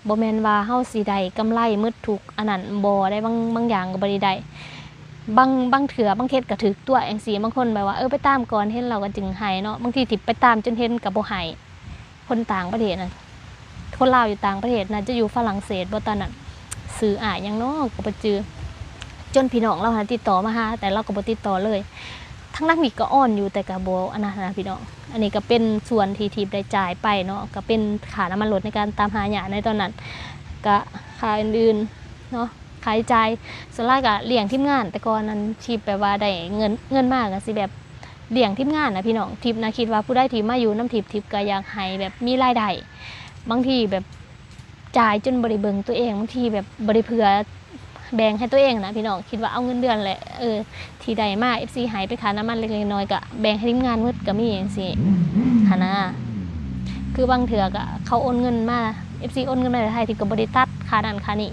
ບໍ່ແມ່ນວ່າເຮົາຊິໄດ້ກຳໄລໝົດທຸກອັນນັ້ນ ບໍ່ໄດ້ ບາງ ບາງຢ່າງກໍບໍ່ໄດ້ໄດ້ ບາງ ບາງເທື່ອບາງເຂດກໍຖືກຕົວະຈັ່ງຊີ້. ບາງຄົນແບບວ່າ ເອີ ໄປຕາມກ່ອນ ເຫັນແລ້ວກໍຈຶ່ງໃຫ້ເນາະ ບາງທີທີ່ໄປຕາມຈົນເຫັນກໍບໍ່ໃຫ້. ຄົນຕ່າງປະເທດນະ ຄົນລາວຢູ່ຕ່າງປະເທດ ໜ້າຈະຢູ່ຝຣັ່ງເສດບໍ່ຕອນນັ້ນ ຊື່ອ້າຍຫຍັງເນາະ ກໍບໍ່ຈື່ ຈົນພີ່ນ້ອງລາວຫັ້ນຕິດຕໍ່ມາຫາ ແຕ່ລາວກໍບໍ່ຕິດຕໍ່ເລີຍ. ທັງນັ້ນນີ້ກໍອ່ອນຢູ່ ແຕ່ກໍບໍ່ອັນນັ້ນນະພີ່ນ້ອງ. ອັນນີ້ກໍເປັນສ່ວນທີ່ທິບໄດ້ຈ່າຍໄປເນາະ ກໍເປັນຄ່ານ້ຳມັນລົດໃນການຕາມຫາຍາດໃນຕອນນັ້ນ ກະຄ່າອື່ນໆເນາະ ຄ່າໃຊ້ຈ່າຍ. ສ່ວນຫຼາຍກໍລ້ຽງທີມງານ ແຕ່ກ່ອນນັ້ນທີ່ແບບວ່າໄດ້ເງິນ ເງິນມາກໍຊິແບບລ້ຽງທີມງານນະພີ່ນ້ອງ. ທິບນະຄິດວ່າຜູ້ໃດທີ່ມາຢູ່ນຳທິບ ທິບກໍຢາກໃຫ້ແບບມີລາຍໄດ້. ບາງທີແບບ ຈ່າຍຈົນບໍ່ໄດ້ເບິ່ງຕົວເອງ ບາງທີແບບບໍ່ໄດ້ເຜື່ອແບ່ງໃຫ້ຕົວເອງນະພີ່ນ້ອງ. ຄິດວ່າເອົາເງິນເດືອນແຫຼະ ເອີ ທີ່ໄດ້ມາ ເອັຟຊີ ໃຫ້ເປັນຄ່ານ້ຳມັນເລັກໆນ້ອຍໆ ກະແບ່ງໃຫ້ທີມງານໝົດກະມີຈັ່ງຊີ້ຫັ້ນນະ. ຄືບາງເທື່ອກະເຂົາໂອນເງິນມາ ເອັຟຊີ ໂອນເງິນມາແຕ່ໄທ ທິບກະບໍ່ໄດ້ຕັດຄ່ານັ້ນຄ່ານີ້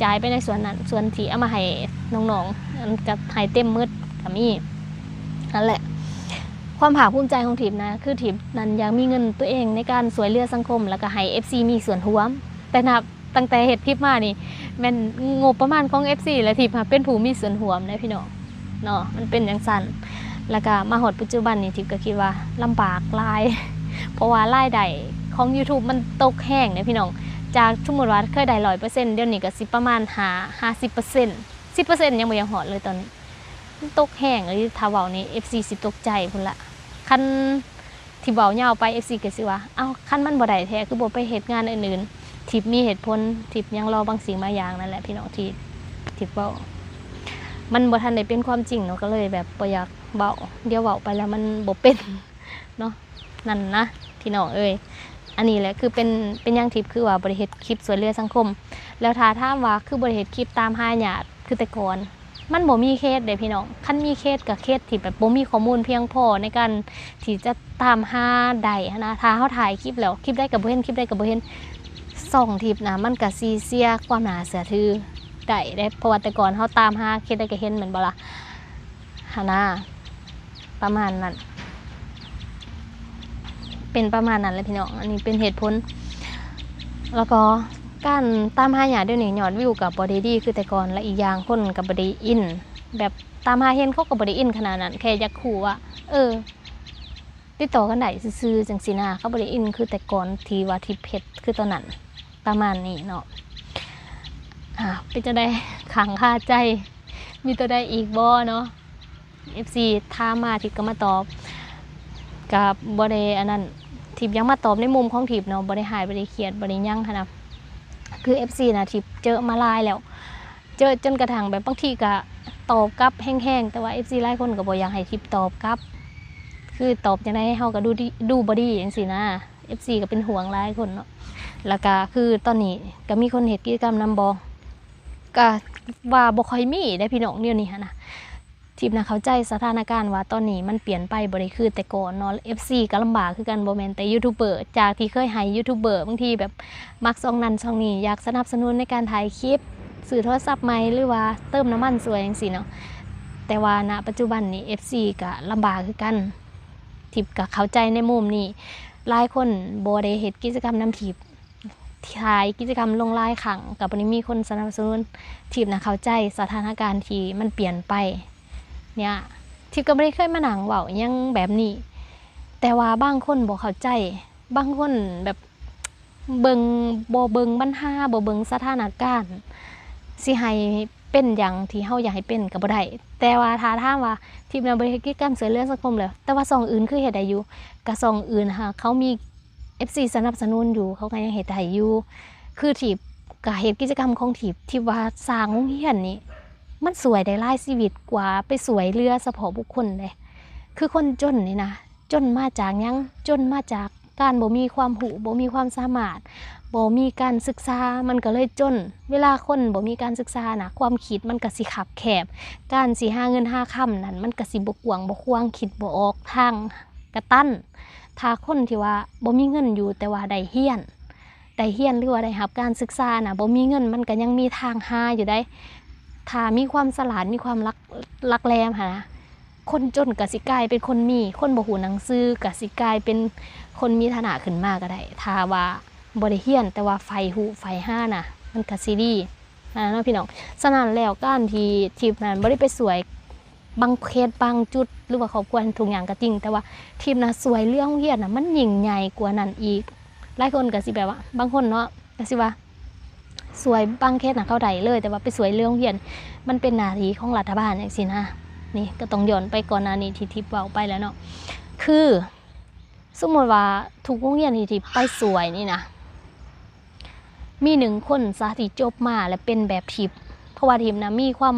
ຈ່າຍໄປໃນສ່ວນນັ້ນ ສ່ວນທີ່ເອົາມາໃຫ້ນ້ອງໆ ອັນກະໃຫ້ເຕັມໝົດກະມີ. ນັ້ນແຫຼະ ຄວາມພາກພູມໃຈຂອງທິບນະ ຄືທິບນັ້ນຢາກມີເງິນຕົວເອງໃນການຊ່ວຍເຫຼືອສັງຄົມ ແລ້ວກໍໃຫ້ເອັຟຊີມີສ່ວນຮ່ວມ. ແຕ່ນັບຕັ້ງແຕ່ເຮັດທິບມານີ້ ແມ່ນງົບປະມານຂອງເອັຟຊີ ແລະ ທິບຫັ້ນເປັນຜູ້ມີສ່ວນຮ່ວມເດ້ພີ່ນ້ອງເນາະ ມັນເປັນຈັ່ງຊັ້ນ. ແລ້ວກໍມາຮອດປັດຈຸບັນນີ້ ທິບກໍຄິດວ່າລຳບາກຫຼາຍ ເພາະວ່າລາຍໄດ້ຂອງ YouTube ມັນຕົກແຮງເດ້ພີ່ນ້ອງ. ຈາກສົມມຸດວ່າເຄີຍໄດ້ຮ້ອຍເປີເຊັນ ດຽວນີ້ກໍຊິປະມານຫ້າ ຫ້າສິບເປີເຊັນ ສິບເປີເຊັນຍັງບໍ່ຢາກຮອດເລີຍຕອນນີ້. ມັນຕົກແຮງອີ່ຫຼີ ຖ້າເວົ້ານີ້ ເອັຟຊີ ຊິຕົກໃຈພຸ້ນລະ. ຄັນທີ່ເວົ້າຍາວໄປ ເອັຟຊີ ກໍຊິວ່າ ເອົ້າ ຄັນມັນບໍ່ໄດ້ແທ້ ຄືບໍ່ໄປເຮັດງານອື່ນໆ? ທິບມີເຫດຜົນ ທິບຍັງລໍບາງສິ່ງບາງຢ່າງນັ້ນແຫຼະພີ່ນ້ອງ ທີ່ທິບເວົ້າ ມັນບໍ່ທັນໄດ້ເປັນຄວາມຈິງເນາະ ກໍເລີຍແບບບໍ່ຢາກເວົ້າ ດຽວເວົ້າໄປແລ້ວມັນບໍ່ເປັນເນາະ. ນັ້ນນະພີ່ນ້ອງເອີຍ ອັນນີ້ແຫຼະຄືເປັນ ເປັນຫຍັງທິບຄືວ່າບໍ່ໄດ້ເຮັດຄລິບຊ່ວຍເຫຼືອສັງຄົມ. ແລ້ວຖ້າຖາມວ່າຄືບໍ່ໄດ້ເຮັດຄລິບຕາມຫາຍາດຄືແຕ່ກ່ອນ ມັນບໍ່ມີເຄສເດ້ພີ່ນ້ອງ. ຄັນມີເຄສກໍເຄສທີ່ແບບບໍ່ມີຂໍ້ມູນພຽງພໍໃນການທີ່ຈະຕາມຫາໄດ້ຫັ້ນນະ. ຖ້າເຮົາຖ່າຍຄລິບແລ້ວ ຄລິບໃດກໍບໍ່ເຫັນ ຄລິບໃດກໍບໍ່ເຫັນ ຊ່ອງທິບນະ ມັນກໍຊິເສຍຄວາມໜ້າເຊື່ອຖືໄດ້ເດ້. ເພາະວ່າແຕ່ກ່ອນເຮົາຕາມຫາເຄສໃດກໍເຫັນແມ່ນບໍ່ລະ ຫັ້ນນະ ປະມານນັ້ນ ເປັນປະມານນັ້ນແຫຼະພີ່ນ້ອງ. ອັນນີ້ເປັນເຫດຜົນ ແລ້ວກໍການຕາມຫາຍາດດຽວນີ້ຍອດວິວກໍບໍ່ໄດ້ດີຄືແຕ່ກ່ອນ ແລະ ອີກຢ່າງຄົນກໍບໍ່ໄດ້ອິນ ແບບຕາມຫາເຫັນເຂົາກໍບໍ່ໄດ້ອິນຂະໜາດນັ້ນ ແຄ່ຢາກຮູ້ວ່າ ເອີ ຕິດຕໍ່ກັນໄດ້ຊື່ໆ ຈັ່ງຊີ້ນະ. ເຂົາບໍ່ໄດ້ອິນຄືແຕ່ກ່ອນທີ່ວ່າທິບເຮັດຄືຕອນນັ້ນ ປະມານນີ້ເນາະ. ອາ ເປັນຈັ່ງໃດ ຄ້າງຄາໃຈ ມີຕົວໃດອີກບໍ່ເນາະ? ເອັຟຊີ ຖາມມາ ທິບກໍມາຕອບ ກໍບໍ່ໄດ້ອັນນັ້ນ ທິບຢາກມາຕອບໃນມຸມຂອງທິບເນາະ ບໍ່ໄດ້ຮ້າຍ ບໍ່ໄດ້ຄຽດ ບໍ່ໄດ້ຫຍັງຫັ້ນນະ. ຄືເອັຟຊີນະ ທິບເຈີມາຫຼາຍແລ້ວ ເຈີຈົນກະທັ່ງແບບບາງທີກະຕອບກັບແຮງໆ ແຕ່ວ່າເອັຟຊີຫຼາຍຄົນກໍບໍ່ຢາກໃຫ້ທິບຕອບກັບ ຄືຕອບຈັ່ງໃດເຮົາກໍດູດີ ດູບໍ່ດີຈັ່ງຊີ້ນະ. ເອັຟຊີກໍເປັນຫ່ວງຫຼາຍຄົນເນາະ. ແລ້ວກະຄືຕອນນີ້ກໍມີຄົນເຮັດກິດຈະກຳນຳບໍ່? ກະວ່າບໍ່ຄ່ອຍມີເດ້ພີ່ນ້ອງ ດຽວນີ້ຫັ້ນນະ. ທິບນະເຂົ້າໃຈສະຖານະການວ່າຕອນນີ້ມັນປ່ຽນໄປ ບໍ່ໄດ້ຄືແຕ່ກ່ອນເນາະ. ເອັຟຊີກໍລຳບາກຄືກັນ ບໍ່ແມ່ນແຕ່ຢູທູບເບີ ຈາກທີ່ເຄີຍໃຫ້ຢູທູບເບີ ບາງທີແບບມັກຊ່ອງນັ້ນຊ່ອງນີ້ ຢາກສະໜັບສະໜູນໃນການຖ່າຍຄລິບ ຊື້ໂທລະສັບໃໝ່ ຫຼືວ່າເຕີມນ້ຳມັນຊ່ວຍຈັ່ງຊີ້ເນາະ. ແຕ່ວ່ານະປັດຈຸບັນນີ້ ເອັຟຊີກໍລຳບາກຄືກັນ. ທິບກໍເຂົ້າໃຈໃນມຸມນີ້ ຫຼາຍຄົນບໍ່ໄດ້ເຮັດກິດຈະກຳນຳທິບ ຖ່າຍກິດຈະກຳລົງຫຼາຍຄັ້ງ ກໍບໍ່ໄດ້ມີຄົນສະໜັບສະໜູນ. ທິບນະເຂົ້າໃຈສະຖານະການທີ່ມັນປ່ຽນໄປເນີ້ຍ ທິບກໍບໍ່ໄດ້ເຄີຍມານັ່ງເວົ້າຫຍັງແບບນີ້ ແຕ່ວ່າບາງຄົນບໍ່ເຂົ້າໃຈ ບາງຄົນແບບເບິ່ງ ບໍ່ເບິ່ງບັນຫາ ບໍ່ເບິ່ງສະຖານະການ ຊິໃຫ້ເປັນຢ່າງທີ່ເຮົາຢາກໃຫ້ເປັນກໍບໍ່ໄດ້. ແຕ່ວ່າຖ້າຖາມວ່າ ທິບນະບໍ່ໄດ້ເຮັດກິດຈະກຳຊ່ວຍເຫຼືອສັງຄົມແລ້ວ ແຕ່ວ່າຊ່ອງອື່ນຄືເຮັດໄດ້ຢູ່ ກະຊ່ອງອື່ນຫາກເຂົາມີ ເອັຟຊີ ສະໜັບສະໜູນຢູ່ ເຂົາກໍຍັງເຮັດໄດ້ຢູ່. ຄືທິບກະເຮັດກິດຈະກຳຂອງທິບ ທິບວ່າສ້າງໂຮງຮຽນນີ້ ມັນຊ່ວຍໄດ້ຫຼາຍຊີວິດກວ່າໄປຊ່ວຍເຫຼືອສະເພາະບຸກຄົນເດ້. ຄືຄົນຈົນນີ້ນະ ຈົນມາຈາກຫຍັງ? ຈົນມາຈາກການບໍ່ມີຄວາມຮູ້ ບໍ່ມີຄວາມສາມາດ ບໍ່ມີການສຶກສາ ມັນກໍເລີຍຈົນ. ເວລາຄົນບໍ່ມີການສຶກສານະ ຄວາມຄິດມັນກໍຊິຄັບແຄບ ການຊິຫາເງິນຫາຄຳນັ້ນ ມັນກໍຊິບໍ່ກວ້າງບໍ່ຂວາງ ຄິດບໍ່ອອກທາງກະຕັນ. ຖ້າຄົນທີ່ວ່າບໍ່ມີເງິນຢູ່ ແຕ່ວ່າໄດ້ຮຽນ ໄດ້ຮຽນ ຫຼືວ່າໄດ້ຮັບການສຶກສານະ ບໍ່ມີເງິນມັນກໍຍັງມີທາງຫາຢູ່ໃດ໋. ຖ້າມີຄວາມສະຫຼາດ ມີຄວາມຫຼັກ ຫຼັກແຫຼມຫັ້ນນະ ຄົນຈົນກໍຊິກາຍເປັນຄົນມີ ຄົນບໍ່ຮູ້ໜັງສືກໍຊິກາຍເປັນຄົນມີຖານະຂຶ້ນມາກໍໄດ້ ຖ້າວ່າບໍ່ໄດ້ຮຽນ ແຕ່ວ່າໃຝ່ຮູ້ໃຝ່ຫານະ ມັນກໍຊິດີນະເນາະພີ່ນ້ອງ. ສະນັ້ນແລ້ວ ການທີ່ທິບນັ້ນບໍ່ໄດ້ໄປຊ່ວຍ ບາງເຂດບາງຈຸດ ຫຼືວ່າຄອບຄົວທຸກຢ່າງກໍຈິງ ແຕ່ວ່າທີມນະຊ່ວຍເຫຼືອໂຮງຮຽນນະ ມັນຍິ່ງໃຫຍ່ກວ່ານັ້ນອີກ. ຫຼາຍຄົນກໍຊິແບບວ່າ ບາງຄົນເນາະ ກໍຊິວ່າ ຊ່ວຍບາງເຂດນະເຂົາໄດ້ເລີຍ ແຕ່ວ່າໄປຊ່ວຍເຫຼືອໂຮງຮຽນ ມັນເປັນໜ້າທີ່ຂອງລັດຖະບານຈັ່ງຊີ້ນະ. ນີ້ກໍຕ້ອງຍ້ອນໄປກ່ອນໜ້ານີ້ທີ່ທິບເວົ້າໄປແລ້ວເນາະ ຄືສົມມຸດວ່າທຸກໂຮງຮຽນທີ່ທິບໄປຊ່ວຍນີ້ນະ ມີໜຶ່ງຄົນຊະທີ່ຈົບມາແລ້ວເປັນແບບທິບ ເພາະວ່າທິບນະມີຄວາມ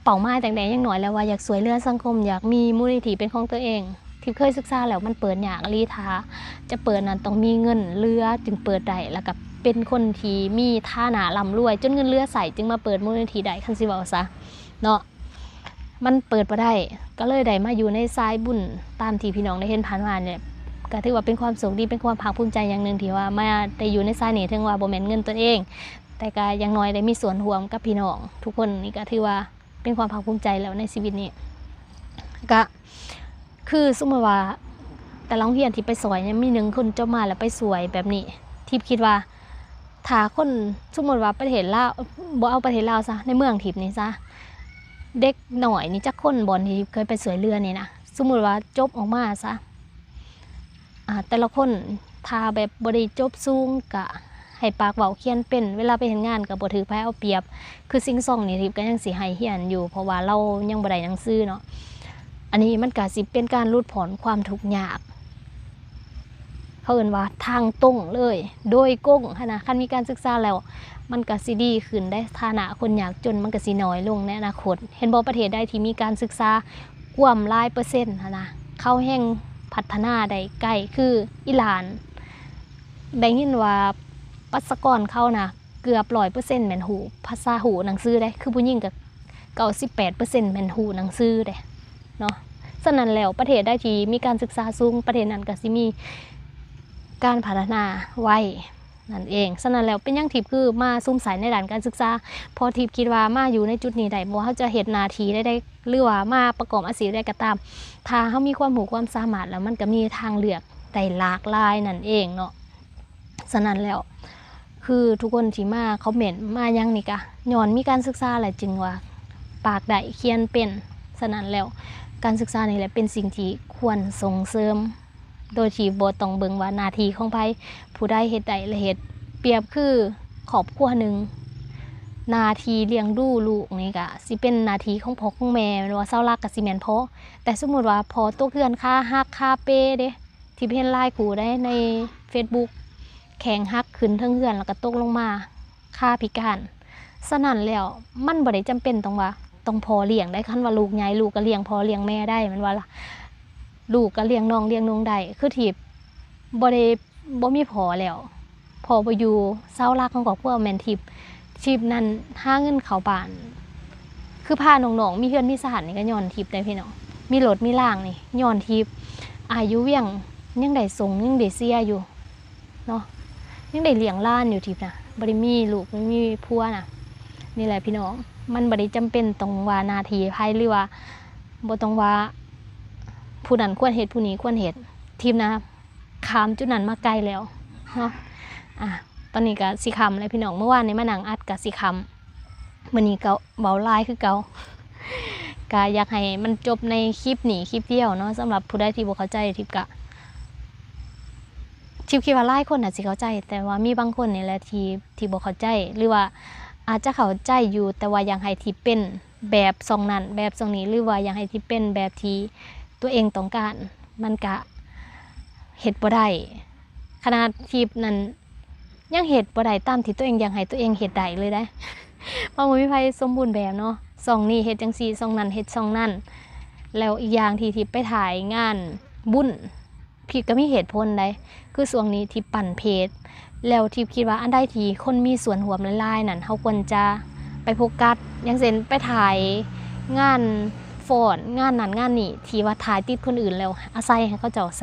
ເປົ້າໝາຍຕັ້ງແຕ່ຍັງນ້ອຍແລ້ວວ່າຢາກຊ່ວຍເຫຼືອສັງຄົມ ຢາກມີມູນນິທິເປັນຂອງຕົວເອງ. ທິບເຄີຍສຶກສາແລ້ວມັນເປີດຍາກອີ່ຫຼີ ຖ້າຈະເປີດນັ້ນຕ້ອງມີເງິນເຫຼືອຈຶ່ງເປີດໄດ້ ແລ້ວກໍເປັນຄົນທີ່ມີຖານະລ່ຳລວຍ ຈົນເງິນເຫຼືອໃຊ້ຈຶ່ງມາເປີດມູນນິທິໄດ້ ຄັນຊິເວົ້າຊະເນາະ. ມັນເປີດບໍ່ໄດ້ ກໍເລີຍໄດ້ມາຢູ່ໃນສາຍບຸນ ຕາມທີ່ພີ່ນ້ອງໄດ້ເຫັນຜ່ານມານີ້ແຫຼະ ກໍຖືວ່າເປັນຄວາມໂຊກດີ ເປັນຄວາມພາກພູມໃຈຢ່າງໜຶ່ງທີ່ວ່າມາໄດ້ຢູ່ໃນສາຍນີ້ ເຖິງວ່າບໍ່ແມ່ນເງິນຕົນເອງ ແຕ່ກໍຢ່າງໜ້ອຍໄດ້ມີສ່ວນຮ່ວມກັບພີ່ນ້ອງທຸກຄົນ ນີ້ກໍຖືວ່າເປັນຄວາມພາກພູມໃຈແລ້ວໃນຊີວິດນີ້. ກໍຄືສົມມຸດວ່າແຕ່ລະໂຮງຮຽນທີ່ໄປຊ່ວຍນີ້ ມີໜຶ່ງຄົນຈົບມາແລ້ວໄປຊ່ວຍແບບນີ້ ທິບຄິດວ່າ ຖ້າຄົນ ສົມມຸດວ່າປະເທດລາວ ບໍ່ເອົາປະເທດລາວຊະ ໃນເມືອງທິບນີ້ຊະ ເດັກນ້ອຍນີ້ຈັກຄົນ ບ່ອນທີ່ເຄີຍໄປຊ່ວຍເຫຼືອນີ້ນະ ສົມມຸດວ່າຈົບອອກມາຊະ ອາ ແຕ່ລະຄົນ ຖ້າແບບບໍ່ໄດ້ຈົບສູງ ກະໃຫ້ປາກເວົ້າຂຽນເປັນ ເວລາໄປເຮັດງານກະບໍ່ຖືກໃຜເອົາປຽບ. ຄືຊິງຊອງນີ້ ທິບກໍຍັງຊິໃຫ້ຮຽນຢູ່ ເພາະວ່າລາວຍັງບໍ່ໄດ້ໜັງສືເນາະ. ອັນນີ້ມັນກະຊິເປັນການຫຼຸດຜ່ອນຄວາມທຸກຍາກ ເຂົາເອີ້ນວ່າທາງຕົງເລີຍ ໂດຍກົງຫັ້ນນະ. ຄັນມີການສຶກສາແລ້ວ ມັນກະຊິດີຂຶ້ນເດ້ ຖານະຄົນຍາກຈົນມັນກະຊິນ້ອຍລົງໃນອະນາຄົດ. ເຫັນບໍ່ ປະເທດໃດທີ່ມີການສຶກສາກວມຫຼາຍເປີເຊັນຫັ້ນນະ ເຂົາແຮ່ງພັດທະນາໄດ້ໄກ ຄືອີຣານ ໄດ້ຍິນວ່າປະຊາກອນເຂົານະ ເກືອບຮ້ອຍເປີເຊັນແມ່ນຮູ້ພາສາ ຮູ້ໜັງສືເດ້ ຄືຜູ້ຍິງກໍເກົ້າສິບແປດເປີເຊັນແມ່ນຮູ້ໜັງສືເດ້ເນາະ. ສະນັ້ນແລ້ວ ປະເທດໃດທີ່ມີການສຶກສາສູງ ປະເທດນັ້ນກໍຊິມີການພັດທະນາໄວນັ້ນເອງ. ສະນັ້ນແລ້ວ ເປັນຫຍັງທິບຄືມາສຸມໃສ່ໃນດ້ານການສຶກສາ? ເພາະທິບຄິດວ່າມາຢູ່ໃນຈຸດນີ້ໄດ້ ບໍ່ວ່າເຮົາຈະເຮັດໜ້າທີ່ໃດໆ ຫຼືວ່າມາປະກອບອາຊີບໃດກໍຕາມ ຖ້າເຮົາມີຄວາມຮູ້ຄວາມສາມາດແລ້ວ ມັນກໍມີທາງເລືອກໄດ້ຫຼາກຫຼາຍນັ້ນເອງເນາະ. ສະນັ້ນແລ້ວ ຄືທຸກຄົນທີ່ມາຄອມເມັນມາຫຍັງນີ້ກະຍ້ອນມີການສຶກສາແຫຼະ ຈຶ່ງວ່າປາກໄດ້ຂຽນເປັນ. ສະນັ້ນແລ້ວ ການສຶກສານີ້ແຫຼະເປັນສິ່ງທີ່ຄວນສົ່ງເສີມ ໂດຍທີ່ບໍ່ຕ້ອງເບິ່ງວ່າໜ້າທີ່ຂອງໃຜ ຜູ້ໃດເຮັດໄດ້ລະເຮັດ. ປຽບຄືຄອບຄົວໜຶ່ງ ໜ້າທີ່ລ້ຽງດູລູກນີ້ກະຊິເປັນໜ້າທີ່ຂອງພໍ່ຂອງແມ່ ແມ່ນບໍ່? ເສົາຫຼັກກະຊິແມ່ນພໍ່. ແຕ່ສົມມຸດວ່າພໍ່ຕົກເຮືອນ ຂາຫັກ ຂາເປເດ້ ທີ່ເຫັນຫຼາຍຄູ່ໃດໃນເຟສບຸກ ແຂ້ງຫັກຂຶ້ນເທິງເຮືອນ ແລ້ວກໍຕົກລົງມາ ຂາພິການ. ສະນັ້ນແລ້ວ ມັນບໍ່ໄດ້ຈຳເປັນຕ້ອງວ່າ ຕ້ອງພໍ່ລ້ຽງໄດ້. ຄັນວ່າລູກໃຫຍ່ ລູກກໍລ້ຽງພໍ່ລ້ຽງແມ່ໄດ້ ແມ່ນບໍ່ລະ? ລູກກໍລ້ຽງນ້ອງລ້ຽງນຸ່ງໄດ້. ຄືທີ່ບໍ່ໄດ້ ບໍ່ມີພໍ່ແລ້ວ ພໍ່ບໍ່ຢູ່ ເສົາຫຼັກຂອງຄອບຄົວແມ່ນທິບ. ທິບນັ້ນຫາເງິນເຂົ້າບ້ານ ຄືພານ້ອງໆມີເຮືອນມີຊານນີ້ກໍຍ້ອນທິບເດ້ພີ່ນ້ອງ. ມີລົດມີລາງນີ້ຍ້ອນທິບ. ອາຢູ່ວຽງຍັງໄດ້ສົ່ງ ຍັງໄດ້ເສຍຢູ່ເນາະ ຍັງໄດ້ລ້ຽງຫຼານຢູ່ທິບນະ ບໍ່ໄດ້ມີລູກ ບໍ່ມີຜົວນະ. ນີ້ແຫຼະພີ່ນ້ອງ ມັນບໍ່ໄດ້ຈຳເປັນຕ້ອງວ່າໜ້າທີ່ໃຜ ຫຼືວ່າບໍ່ຕ້ອງວ່າຜູ້ນັ້ນຄວນເຮັດ ຜູ້ນີ້ຄວນເຮັດ. ທິບນະ ຂ້າມຈຸດນັ້ນມາໄກແລ້ວເນາະ. ອາ ຕອນນີ້ກໍຊິຄ່ຳແລ້ວພີ່ນ້ອງ ເມື່ອວານນີ້ມານັ່ງອັດກໍຊິຄ່ຳ ມື້ນີ້ກໍເວົ້າຫຼາຍຄືເກົ່າ. ກໍຢາກໃຫ້ມັນຈົບໃນຄລິບນີ້ຄລິບດຽວເນາະ. ສຳລັບຜູ້ໃດທີ່ບໍ່ເຂົ້າໃຈ ທິບກໍ ທິບຄິດວ່າຫຼາຍຄົນອາດຊິເຂົ້າໃຈ ແຕ່ວ່າມີບາງຄົນນີ້ແຫຼະທີ່ ທີ່ບໍ່ເຂົ້າໃຈ ຫຼືວ່າອາດຈະເຂົ້າໃຈຢູ່ ແຕ່ວ່າຢາກໃຫ້ທີ່ເປັນ ແບບຊ່ອງນັ້ນແບບຊ່ອງນີ້ ຫຼືວ່າຢາກໃຫ້ທີ່ເປັນແບບທີ່ຕົວເອງຕ້ອງການ ມັນກະເຮັດບໍ່ໄດ້. ຂະໜາດທິບນັ້ນຍັງເຮັດບໍ່ໄດ້ຕາມທີ່ຕົວເອງຢາກໃຫ້ຕົວເອງເຮັດໄດ້ເລີຍເດ້. ເຮົາບໍ່ມີໃຜສົມບູນແບບເນາະ ຊ່ອງນີ້ເຮັດຈັ່ງຊີ້ ຊ່ອງນັ້ນເຮັດຊ່ອງນັ້ນ. ແລ້ວອີກຢ່າງທີ່ທິບໄປຖ່າຍງານບຸນ ພິບກໍມີເຫດຜົນໃດ ຄືຊ່ວງນີ້ທິບປັ່ນເພຈ ແລ້ວທິບຄິດວ່າອັນໃດທີ່ຄົນມີສ່ວນຮ່ວມຫຼາຍໆນັ້ນ ເຮົາຄວນຈະໄປໂຟກັສ ຢ່າງເຊັ່ນ ໄປຖ່າຍງານຟ້ອນ ງານນັ້ນງານນີ້ ທີ່ວ່າຖ່າຍຕິດຄົນອື່ນ ແລ້ວອາໄສໃຫ້ເຂົາເຈົ້າແຊ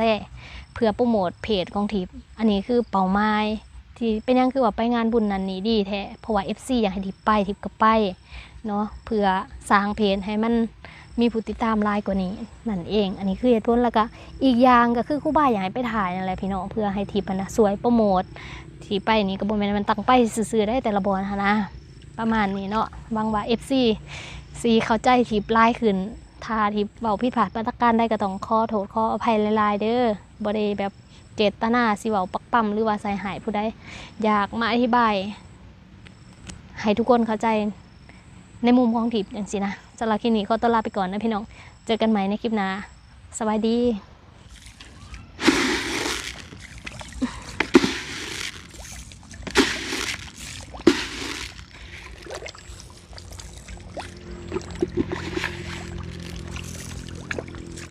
ເພື່ອໂປຣໂມດເພຈຂອງທິບ. ອັນນີ້ຄືເປົ້າໝາຍ ທີ່ເປັນຫຍັງຄືວ່າໄປງານບຸນນັ້ນນີ້ດີແທ້ ເພາະວ່າເອັຟຊີຢາກໃຫ້ທິບໄປ ທິບກໍໄປເນາະ ເພື່ອສ້າງເພຈໃຫ້ມັນມີຜູ້ຕິດຕາມຫຼາຍກວ່ານີ້ນັ້ນເອງ. ອັນນີ້ຄືເຫດຜົນ ແລ້ວກະອີກຢ່າງກໍຄືຄູບາຢາກໃຫ້ໄປຖ່າຍນັ້ນແຫຼະພີ່ນ້ອງ ເພື່ອໃຫ້ທິບຫັ້ນນະຊ່ວຍໂປຣໂມດ. ທີ່ໄປນີ້ກໍບໍ່ແມ່ນວ່າຕັ້ງໄປຊື່ໆໄດ໋ ແຕ່ລະບ່ອນຫັ້ນນະ ປະມານນີ້ເນາະ. ຫວັງວ່າເອັຟຊີຊິເຂົ້າໃຈທິບຫຼາຍຂຶ້ນ ຖ້າທິບເວົ້າຜິດພາດປະການໃດກໍຕ້ອງຂໍໂທດຂໍອະໄພຫຼາຍໆເດີ ບໍ່ໄດ້ແບບ ເຈດຕະນາຊິເວົ້າປາກ ປ້ຳ ຫຼືວ່າໃສ່ຮ້າຍຜູ້ໃດ ຢາກມາອະທິບາຍໃຫ້ທຸກຄົນເຂົ້າໃຈໃນມຸມຂອງທິບຈັ່ງຊີ້ນະ. ສຳລັບຄລິບນີ້ຂໍຕົວລາໄປກ່ອນນະພີ່ນ້ອງ ເຈີກັນໃໝ່ໃນຄລິບໜ້າ ສະບາຍດີ.